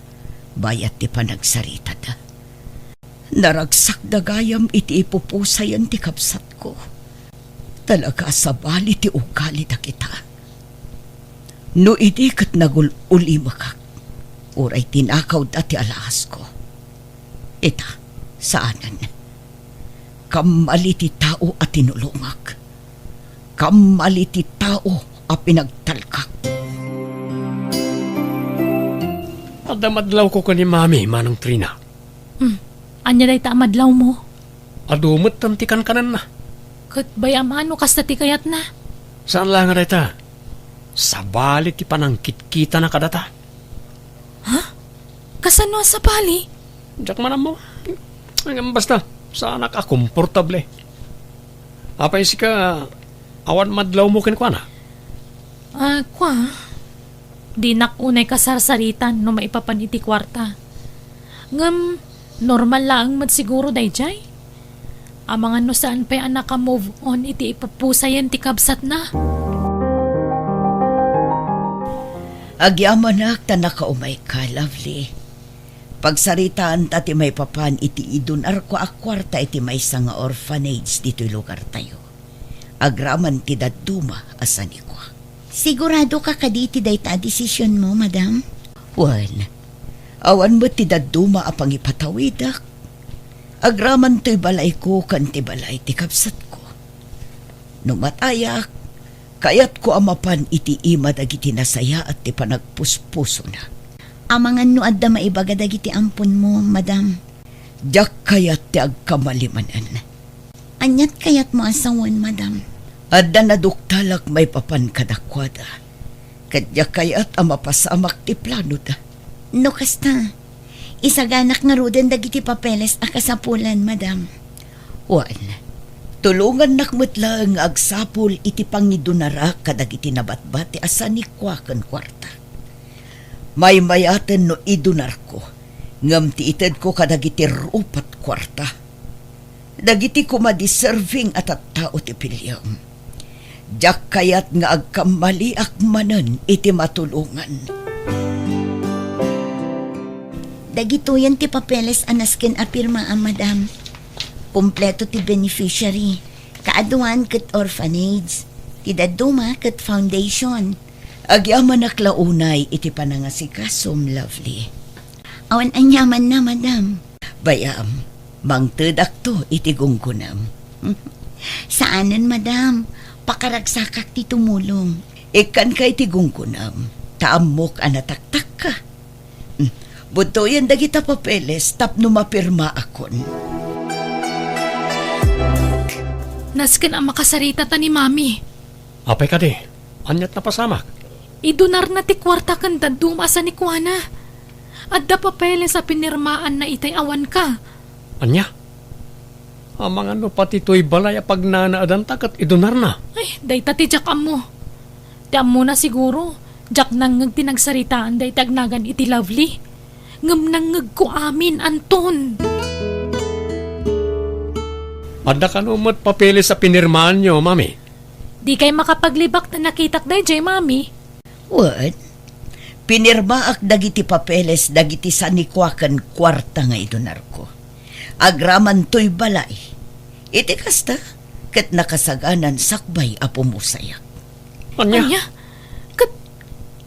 bayat ti panagsaritada. Naragsakda gayam iti ipupusayan ti kabsatko. Talaga a sabali ti ugali dagita. No idi ket nagul-ulimekak, uray tinakawda ti alaasko. Ita, saanen. Kammali ti tao a tinulongak. Kammali ti tao a pinagtalkak. Adda madlawko ken ni Mami, Manang Trina. Hmm. Ania dayta a madlawmo? Adu metten ti kankanenna. Ket bay-am a no kasta ti kayatna. Saan la nga dayta? Sabali ti panangkitkitana kadata. Ha? Kasano a sabali? Diak man ammo. Ngem basta, saanak a komportable. Apay sika, awan madlawmo kenkuana? Ah, kua, dinak unay kasarsaritan no maipapan iti kuarta. Ngem, normal laeng met siguro daydiay. Amangan no saan pay a naka-move on iti ipupusayen ti kabsatna. Agyamanak ta nakaumayka, Lovely. Pagsaritaanta ti maipapan iti idunarko a kuarta iti maysa nga orphanage ditoy lugartayo. Agraman ti dadduma a sanikua. Siguradoka kadi iti dayta a desisionmo, madam? Wen, awan met ti dadduma a pangipatawidek. Agraman toy balayko ken ti balay ti kabsatko. No matayak, kayatko a mapan iti ima dagiti nasayaat ti panagpuspusona. Amangan no adda maibaga dagiti amponmo, madam. Diak kayat ti agkamali manen. Aniat kayatmo a sawen, madam? Adda naduktalak maipapan kadakuada, ket diak kayat a mapasamak ti planoda. No kasta, isaganak ngaruden dagiti papeles a kasapulan, madam. Wen, tulongannak met laeng nga agsapul iti pangidunarak kadagiti nabatbati a sanikua ken kuarta. Maymayaten no idunarko, ngem ti itedko kadagiti rupat kuarta. Dagiti koma deserving a tattao ti piliem. Diak kayat nga agkammaliak manen iti matulongan. Dagitoyen ti papeles a nasken a pirmaam, madam. Kompleto ti beneficiary, kaaduan ket orphanage, ti dadduma ket foundation. Agyamanak la unay iti panangasikasom, Lovely. Awan aniamanna, madam. Bay-am, mangtedakto iti gunggonam. Saanen, madam. Pakaragsakak ti tumulong. Ikkanka iti gunggonam, ta ammok a nataktakka. Hmm, budtoyen dagita papeles tapno mapirmaakon. Nasken a makasarita ta ni Mami. Apay kadi? Aniat napasamak? Idunarna ti kuarta ken dadduma a sanikuana. Adda papeles a pinirmaanna itay awanka. Ania? Amangan no pati toy balay a pagnanaedanta ket idunarna. Ay, dayta ti diak ammo. Ti ammona siguro, diak nangngeg ti nagsaritaanda iti agnagan iti Lovely. Ngem nangngegko amin, Anton. Adda kano met papeles a pinirmaanyo, Mami? Dikay makapaglibak ta nakitak daydiay, Mami. Wen, pinirmaak dagiti papeles dagiti sanikua ken kuarta nga idunarko. Agraman toy balay. Iti kasta, ket nakasaganan sakbay a pumusayak. Ania? Ania? Ket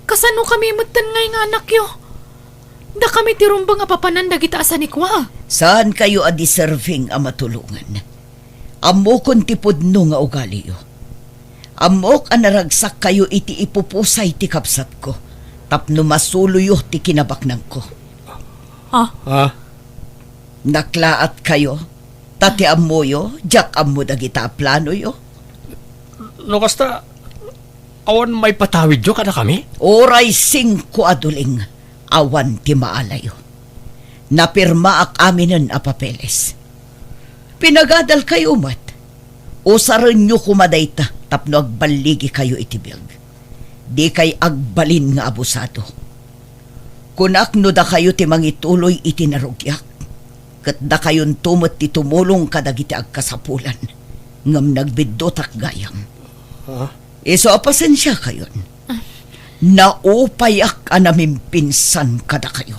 kasano kami metten nga inganakyo? Dakami ti rumbeng a papanan dagita a sanikua. Saankayo a deserving a matulongan. Ammokon ti pudno nga ugaliyo. Ammok a naragsakkayo iti ipupusay ti kabsatko tapno masuloyo ti kinabaknangko. Ha? Ha? Naklaatkayo? Ta ti ammoyo, diak ammo dagita a planoyo. No kasta, awan maipatawidyo kadakami? Uray singko a duling, awan ti maalayo. Napirmaak aminen a papeles. Pinagadalkayo met. Usarenyo koma dayta tapno agballigikayo iti biag. Dikay agbalin nga abusado. Kunak no dakayo ti mangituloy iti narugiak, ket dakayonto met ti tumulong kadagiti agkasapulan, ngem nagbiddutak gayam. Ha? Isu a pasensiakayon. Naupayak a namimpinsan kadakayo.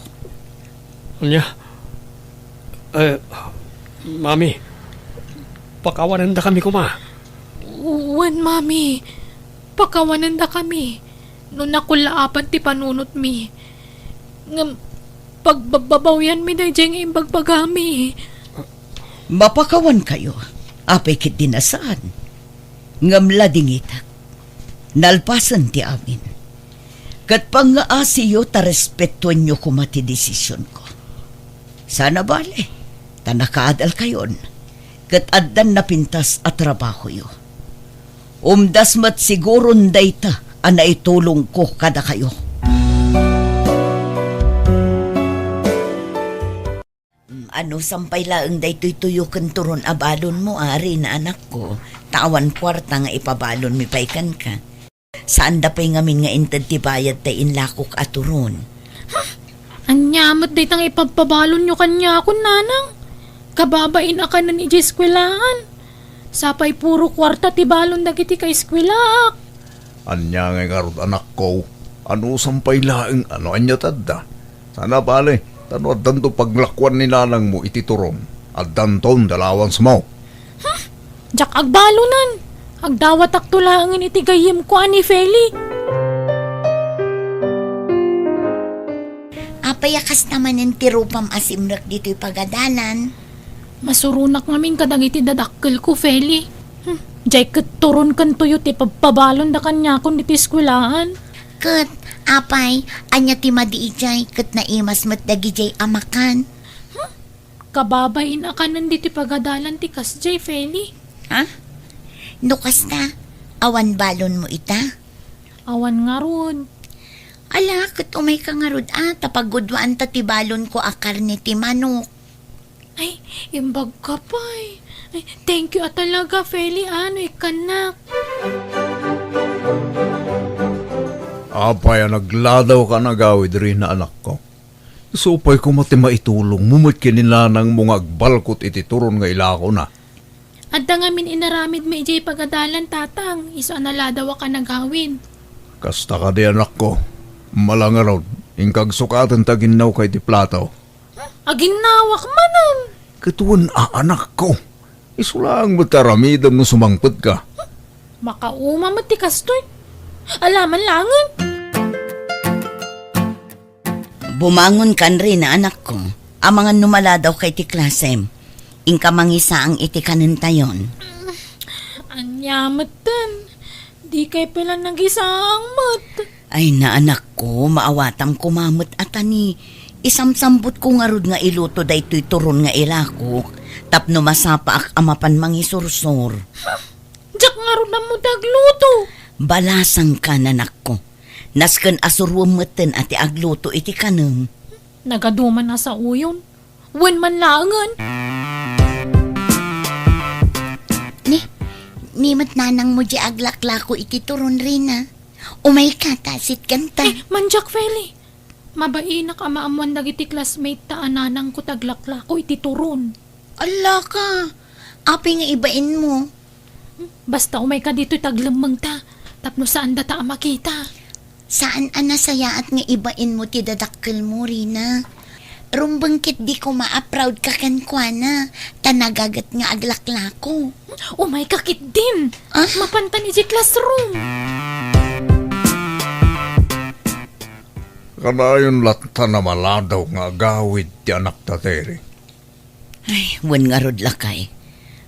Ania? Eh, Mami, pakawanendakami koma. Wen, Mami, pakawanendakami no nakullaapan ti panunotmi. Ngem pagbabbabawianmi daydiay nga imbagbagami. Mapakawankayo, apay ketdi a saan. Ngem ladingitak. Nalpasen ti amin. Ket pangngaasiyo ta respetuenyo koma ti desisionko. Saan a bale, ta nakaadalkayon, ket addan napintas a trabahoyo. Umdas met siguron dayta a naitulongko kadakayo. Mm, anusan pay laeng daytoy tuyo ken turon a balonmo, Rina, anakko, ta awan kuarta nga ipabalonmi pay kenka. Saanda pay ngamin nga inted ti bayad ta inlakok a turon. Ania met dayta nga ipabpabalonyo kaniakon, nanang? Kababain a kanen idiay eskuelaan. Sapay puro kuarta ti balon dagiti kaeskuelaak. Ania ngay ngarud, anakko? Anusan pay laeng a no ania ti adda? Saan a bale, ta no addanto paglakuan ni nanangmo iti turon, addanton dalawansmo. Diak agbalonen. Agdawatakto laengen iti gayyemko a ni Feli. Apay a kasta manen ti rupam a simrek ditoy pagadalan? Masuronak ngamin kadagiti dadakkelko, Feli. Hmm, diay ket turon ken tuyo ti pabpabalonda kaniakon ditoy eskuelaan. Ket, apay, ania ti madi idiay ket naimas met dagidiay a makan? Hmm? Kababain a kanen ditoy pagadalan ti kasdiay, Feli. Ha? No kasta, awan balonmo ita? Awan ngarud. Ala, ket umayka ngarud a, ta pagguduanta ti balonko a karne ti manok. Ay, imbagka pay. Ay, thank you a talaga, Feli, a, no ikkannak. Apay a nagladawka a nagawid, Rina, anakko? Isu pay koma ti maitulongmo met ken ni nanangmo nga agbalkot iti turon nga ilakona. Adda ngamin inaramidmi idiay pagadalan, Tatang, isu a naladawak a nagawid. Kasta kadi, anakko? Mala ngarud, inka agsukaten ta aginnawka iti plato. Hmm? Aginnawak manen? Ket wen a, anakko. Isu laeng met ti aramidem no sumangpetka. Hmm? Makauma met ti kastoy. Alaman laengen. Bumangonkan, Rina, anakko. Amangan no maladawka iti klasem. Inka mangisaang iti kanentayon. Ania metten? Dikay pay la nagisaang met. Ay, na, anakko, maawatam koma met a ta ni isamsambutko ngarud nga iluto daytoy turon nga ilakok tapno masapaak a mapan mangisursor. Diak ngarud ammo ti agluto. Balasangka, nanakko. Nasken a suroem metten a ti agluto iti kanem. Nagaduman a saoyon. Wen man laengen. Ni, ni met nanangmo diay aglaklako iti turon, Rina. Umayka, ta asitkanta. Eh, mandiak, Feli. Mabainak a maammoan dagiti classmate ta a nanangko ti aglaklako iti turon. Allaka, apay nga ibainmo? Basta umayka ditoy ta aglemmengta, tapno saandata a makita. Saan a nasayaat nga ibainmo ti dadakkelmo, Rina. Rumbeng ketdi koma a proud ka kenkuana, ta nagaget nga aglaklako. Umayka ketdin. Ah? Mapantan idiay classroom. Kanayon latta a maladaw nga agawid ti anakta, Terry. Ay, wen ngarud, lakay.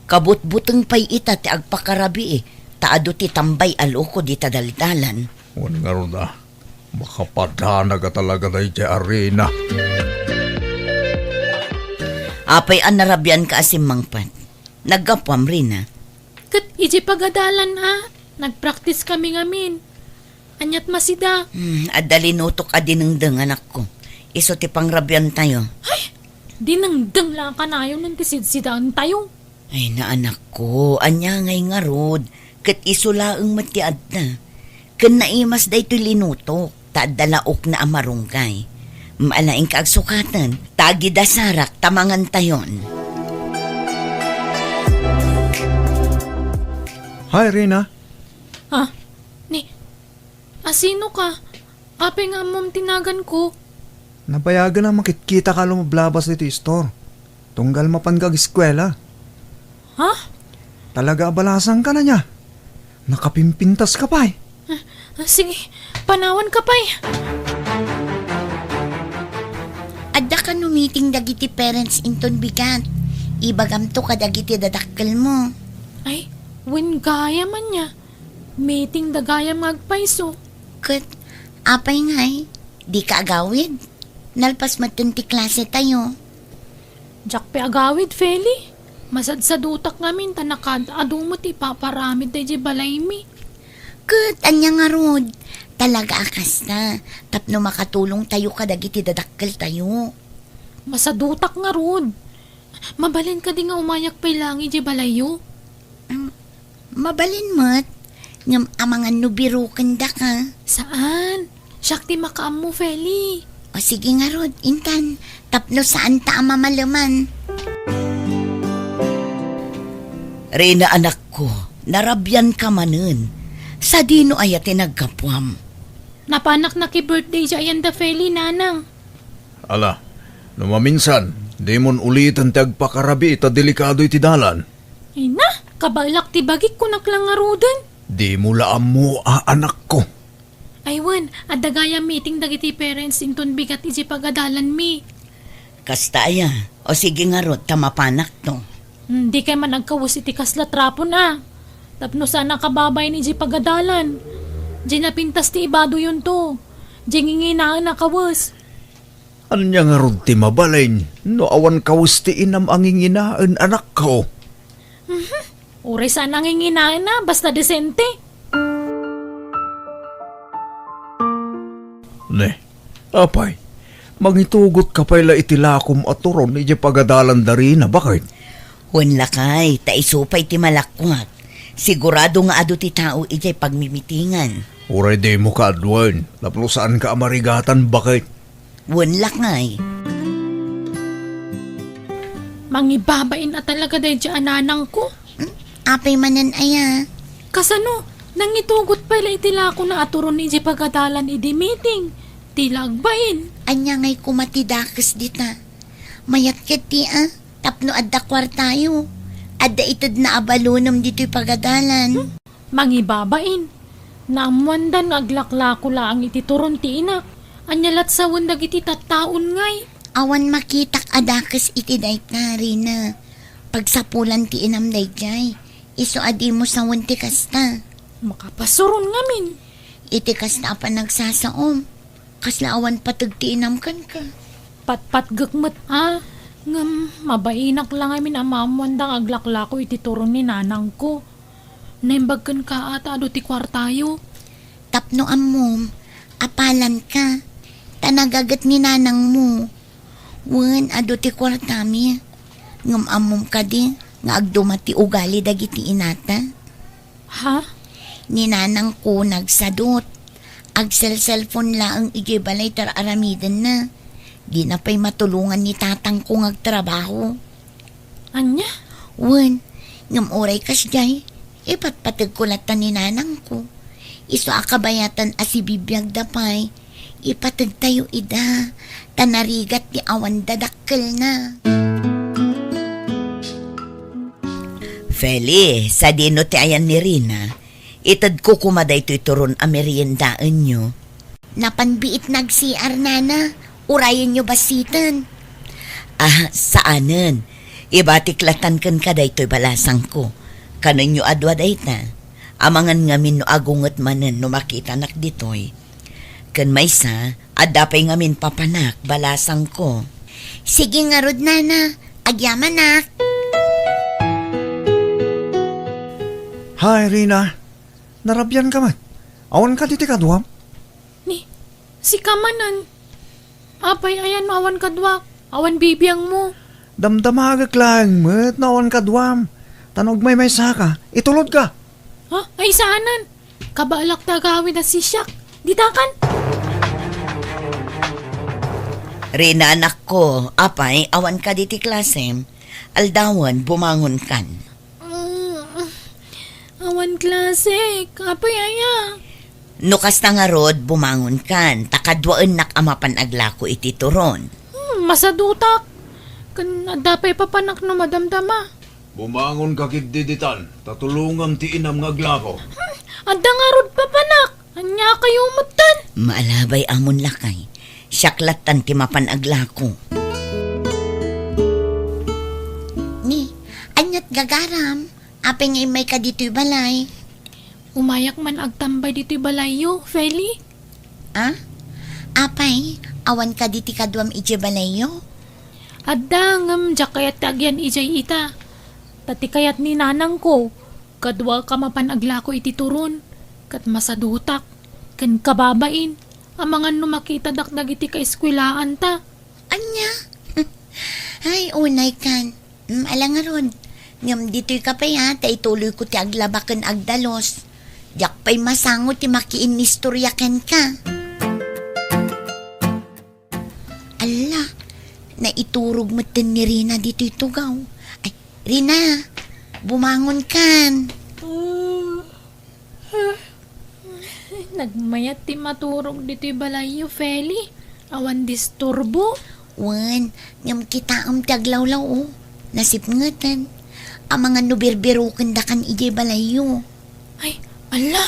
Kabutbuteng pay ita ti agpakarabii, ta adu ti tambay a loko dita daldalan. Wen ngarud a, makapadanag a talaga daydiay a Rina. Apay a narabianka a simmangpet? Naggapuam, Rina? Ket idiay pagadalan a, nagpraktiskami ngamin. Aniat masida? Hmm, adda linutok a dinengdeng, anakko. Isu ti pangrabiantayo. Ay! Dinengdeng la kanayon ti sidsidaentayo. Ay, na, anakko, ania ngay ngarud? Ket isu laeng met ti adda. Ken naimas daytoy linutok, ta adda la ukna a marunggay. Maala, inka agsukaten, ta agidasarak ta mangantayon. Hi, Rina. Ha? Ni, asino ka? Apay nga ammom ti naganko? Nabayagen a makitkitaka a lumablabas ditoy istor. Tunggal mapanka ageskuela. Ha? Talaga a balasangka, ania? Nakapimpintaska pay. Ah, ah, sige, panawanka pay. Adda kano meeting dagiti parents inton bigat. Ibagamto kadagiti dadakkelmo. Ay, wen gayam ania. Meetingda gayam nga agpayso. Ket, apay ngay, dika agawid? Nalpas metten ti klasetayo. Diak pay agawid, Feli. Masadsadutak ngamin ta nakaad-adu met ti ipaparamid daydiay balaymi. Ket ania ngarud? Talaga a kasta, tapno makatulongtayo kadagiti dadakkeltayo. Masadutak ngarud. Mabalin kadi nga umayak pay laeng idiay balayyo? Mm, mabalin met. Ngem amangan no birokendaka. Saan? Siak ti makaammo, Feli. O sige ngarud, intan, tapno saanta a mamaleman. Rina, anakko, narabianka manen. Sadino aya ti naggapuam? Napanak naki-birthday idiay ayanda, Feli, nanang. Ala, no maminsan, dimon uliten ti agpakarabii ta delikado iti dalan. Ay na, kabaelak ti bagik, kunak la ngaruden. Dimo la ammo a anakko. Ay wen, adda gayam meeting dagiti parents inton bigat iti pagadalanmi. Kasta aya? O sige ngarud, ta mapanakto. Hmm, dikay man agkawes iti kasla trapon a. Tapno saan a kababain iti pagadalan. Diay napintas ti ibadoyonto. Diay nginginaen a kawes. Ania ngarud ti mabalin no awan kawes ti inam a nginginaen, anakko? Mhm. Uray saan a nginginaen a, basta desente. Ne, apay, mangitugotka pay la iti lakom a turon idiay pagadalan da Rina, baket? Wen lakay, ta isu pay ti malakuak. Sigurado nga adu ti tao idiay pagmimitingan. Uray dimo kaaduen, tapno saanka a marigatan, baket? Wen lakay. Mangibabain a talaga daydiay a nanangko. Hmm? Apay manen aya? Kasano? Nangitugot pay la iti lakona a turon idiay pagadalan idi meeting. Ti la agbain. Ania ngay koma ti dakes dita? Mayat ketdi a, tapno adda kuartayo. Adda itedna a balonem ditoy pagadalan. Hmm? Mangibabain. Naammoandan nga aglaklako laeng iti turon ti inak. Ania lat sawen dagiti tattaon ngay? Awan makitak a dakes iti dayta, Rina. Pagsapulan ti inam daydiay. Isu a dimo sawen ti kasta. Makapasuron ngamin. Iti kasta a panagsasaom, kasla awan pateg ti inam kenka. Patpatgek met a, ngem mabainak la ngamin a maammoanda nga aglaklako iti turon ni nanangko. Naimbag kenka a ta adu ti kuartayo. Tapno ammom, apalanka, ta nagaget ni nanangmo. Wen, adu ti kuartami. Ngem ammom kadi nga agduma ti ugali dagiti inata? Ha? Ni nanangko nagsadut. Agselselpon laeng idiay balay ti ar-aramidenna. Dina pay matulongan ni tatangko nga agtrabaho. Ania? Wen, ngem uray kasdiay, ipatpategko latta ni nanangko. Isu a kabayatan a sibibiagda pay, ipategtayo ida, ta narigat ti awan dadakkelna. Feli, sadino ti ayan ni Rina? Itedko koma daytoy turon a meriendaenyo. Napan biit nag-C R, nana. Urayenyo bassiten. Ah, saanen. Ibatik latan kenka daytoy balasangko. Kanenyo a dua dayta. Amangan ngamin no agunget manen no makitanak ditoy. Ken maysa, adda pay ngamin papanak, balasangko. Sige ngarud, nana. Agyamanak. Hi, Rina. Narabianka met. Awan kadi ti kaduam? Ni, sika manen. Apay, ayan no awan kaduak? Awan bibiangmo. Damdamagek laeng met no awan kaduam. Ta no agmaymaysaka, itulodka. Ha? Ay, saanen. Kabaelak ti agawid a sisiak. Ditakan. Rina, anakko, apay, awan kadi ti klasem? Aldawen, bumangonkan. Mm, awan klase. Apay aya? No kasta ngarud, bumangonkan, ta kaduaennak a mapan aglako iti turon. Hmm, masadutak. Ken adda pay papanak no madamdama. Bumangonka ketdi ditan, ta tulongam ti inam nga aglako. Hmm, adda ngarud papanak. Ania kayo metten? Maalabay amon lakay. Siak lattan ti mapan aglako. Ni, aniat gagaram? Apay nga immayka ditoy balay? Umayak man agtambay ditoy balayyo, Feli. Ah? Apay, awan kadi ti kaduam idiay balayyo? Adda, ngem diak kayat ti agyan idiay ita. Ta ti kayat ni nanangko, kaduaka mapan aglako iti turon, ket masadutak, ken kababain, amangan no makitadak dagiti kaeskuelaanta. Ania? Ay, unay kan. Mm, ala ngarud. Ngem ditoy ka pay, a, ta ituloyko ti aglaba ken agdalus. Diak pay masango ti makiinnistoria kenka. Alla, naiturog metten ni Rina ditoy tugaw. Ay, Rina, bumangon kan. Nagmayat ti maturog ditoy balayyo, Feli. Awan disturbo. Wen, ngem kitaem ti aglawlaw, o. Nasipngeten. Amangan no birbirokendakan idiay balayyo. Ay, alla!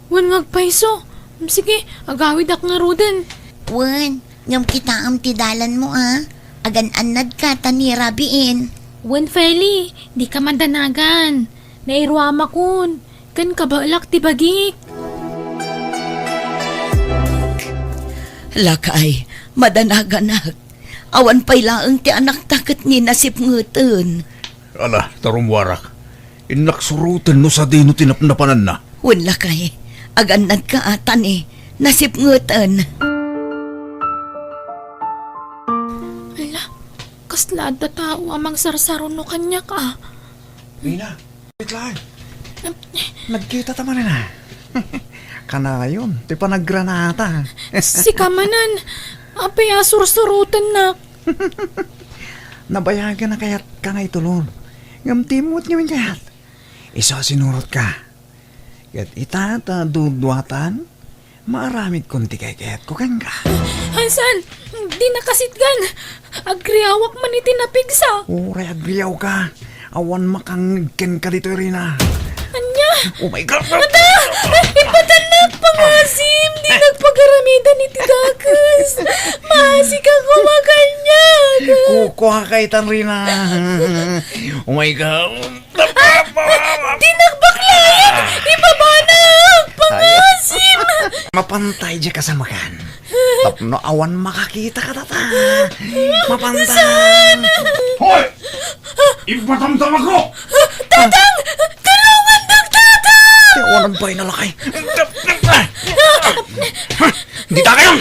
Wen nga agpayso. Sige, agawidak ngaruden. Wen, ngem kitaem ti dalanmo, a. Agan-annadka ta ni rabiin. Wen, Feli, dika madanagan. Nairuamakon. Ken kabaelak ti bagik. Lakay, madanaganak. Awan pay laeng ti anakta ket ni nasipngeten. Ala, ta rummuarak. Innak suroten no sadino ti napnapananna. Wen, lakay, agannadka a ta ni nasipngeten. Ala, kasla adda tao a mangsarsaruno kaniak a. Rina, wait lang. Nagkita ta manen a. Kanayon, ti panagranata. Sika manen, apay a sursurotennak? Nabayagen a kayatka nga itulor. Ngem ti immuet ngamin kayat. Isu a sinurotka. Ket ita ta duduatan, maaramidkon ti kaykayatko kenka. Hansan, di nakasitgan. Agriawak man iti napigsa. Uray agriawka. Awan makangngeg kenka ditoy, Rina. Ania? Oh my God! Ada! Ipatannak, pangasim! Di nagpagaramidan iti dakes! Maasika koma kaniak! Kukuha kay tan, Rina. Oh my God! Ah! Di nagbaklayan! Ibabana! Pangasim! Mapantay di kasamakan. Tapno awan makakita kadata. Mapantay. Hoy! Ipatamtamakko! Tatang! Tulungan, Tatang! Ti awanan pay nalakay. Dita kayon!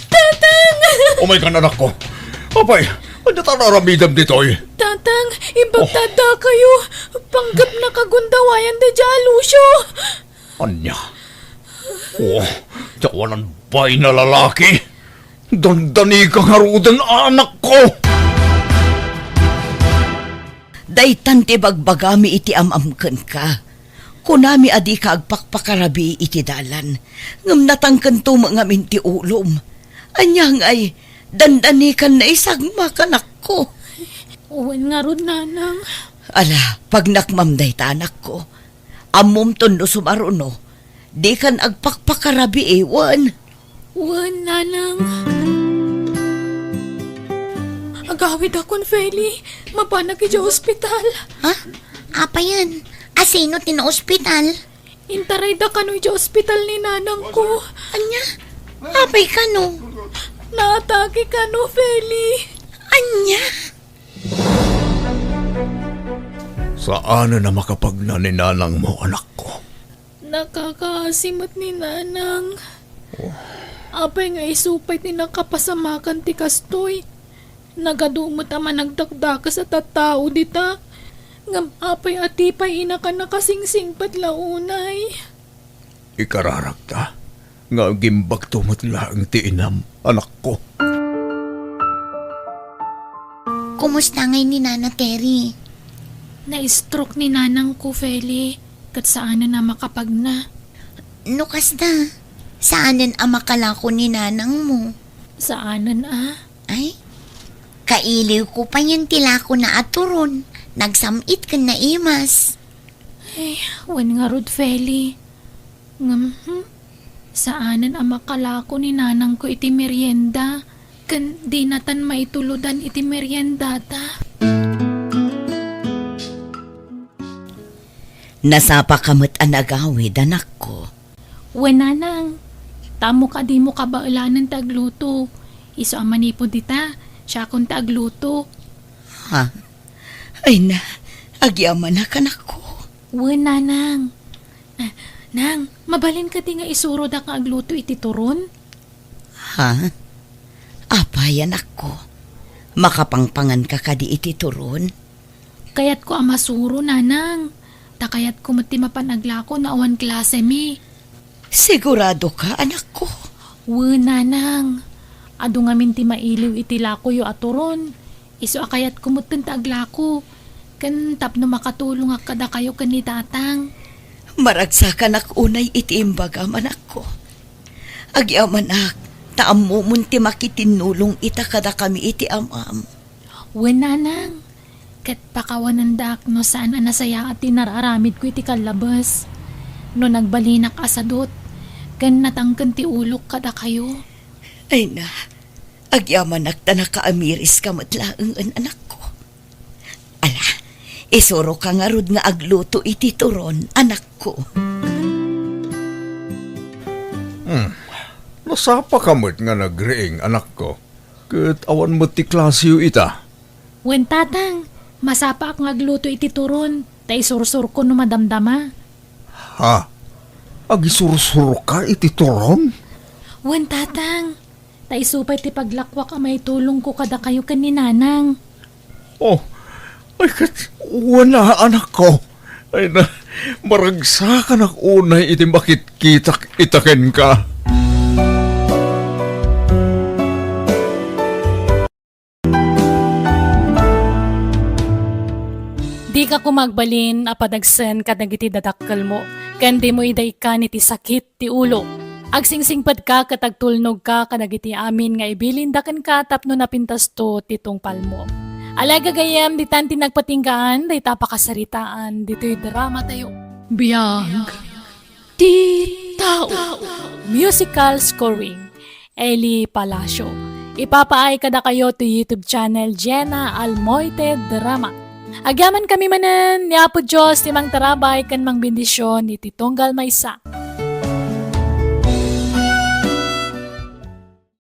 Tatang! Oh my God, anakko. Apay, ania ta aramidem ditoy? Tatang, imbag ta addakayo, panggep nakagundawayan daydiay a Lucio. Ania? Oh, ti awanan pay nalalaki. Dandanika ngaruden, anakko. Daytan ti bagbagami iti am-am kenka. Kunami a dika agpakpakarabii iti dalan, ngem natangkento met ngamin ti ulom. Ania ngay, dandanikan naisagmak, anakko. Wen ngarud, nanang. Ala, pagnakmam dayta, anakko. Ammomton no sumaruno, dikan agpakpakarabii, wen. Wen, nanang. Agawidakon, Feli. Mapanak idiay ospital. Ha? Apayen? Asino ti naospital? Intarayda kano idiay ospital ni nanangko. Ania? Apay kano? Naatake kano, Feli. Ania? Saanen a makapagna ni nanangmo, anakko. Nakakaasi met ni nanang. Oh. Apay nga isu pay ti nakapasamakan ti kastoy? Nagadu met a managdakdakes a tattao dita. Ngem apay a ti pay inaka nakasingsingpet la unay? Ikararagta nga agimbagto met laeng ti inam, anakko. Kumusta ngay ni Nana Terry? Na-stroke ni nanangko, Feli, ket saanen a makapagna. No kasta, saanen a makalako ni nanangmo? Saanen a? Ay, kailiwko payen ti lakona a turon, nagsam-it ken naimas. Ay, wen ngarud, Feli. Ngem, hmm, saanen a makalako ni nanangko iti merienda, ken dinatan maitulodan iti meriendata. Nasapaka met a nagawid, anakko. Wen, nanang, ta ammok a dimo kabaelanen ti agluto. Isu a manipud dita, siakon ti agluto. Ha? Ay na, agyamanak, anakko. Wen, nanang. Ah, nang, mabalin kadi nga isurodak nga agluto iti turon? Ha? Apay, anakko? Makapangpangan ka kadi iti turon? Kayatko a masuro, nanang. Ta kayatko met ti mapan aglako no awan klasemi. Sigurado ka, anakko? Wen, nanang. Adu ngamin ti mailiw iti lakoyo a turon. Isu a kayatko metten ti aglako. Ken tapno makatulongak kadakayo ken ni tatang. Maragsakanak unay iti imbagam, anakko. Agyamanak, ta ammomon ti makitinnulong ita kadakami iti amam. Wen, nanang. Ket pakawanendak no saan a nasayaat ti nararamidko iti kallabes. No nagbalinak a sadut, ken natangken ti ulok kadakayo. Ay na, agyamanak ta nakaamiriska met laengen, anakko. Ala, isuroka ngarud nga agluto iti turon, anakko. Hmm. Nasapaka met nga nagriing, anakko. Ket awan met ti klaseyo ita. Wen, tatang, masapaak nga agluto iti turon, ta isursurko no madamdama. Ha? Agisursurka iti turon? Wen, tatang, ta isu pay ti paglakuak a maitulongko kadakayo ken ni nanang. Oh, ay ket, wen a, anakko. Ay na, maragsakanak unay iti makitkitak ita kenka. Dika koma agbalin a padagsen kadagiti dadakkelmo, ken dimo ida ikkan iti sakit ti ulo. Agsingsingpetka ket agtulnogka kadagiti amin nga ibilinda kenka tapno napintasto ti tungpalmo. Ala, gagayyem, ditan ti nagpatinggaan dayta a pakasaritaan ditoy dramatayo. Biag ti tao. Musical scoring, Eli Palacio. Ipapaay kadakayo ti YouTube channel Jenna Almoite Drama. Agyamankami manen ni Apo Dios ti mangtarabay ken mangbendisyon iti tunggal maysa.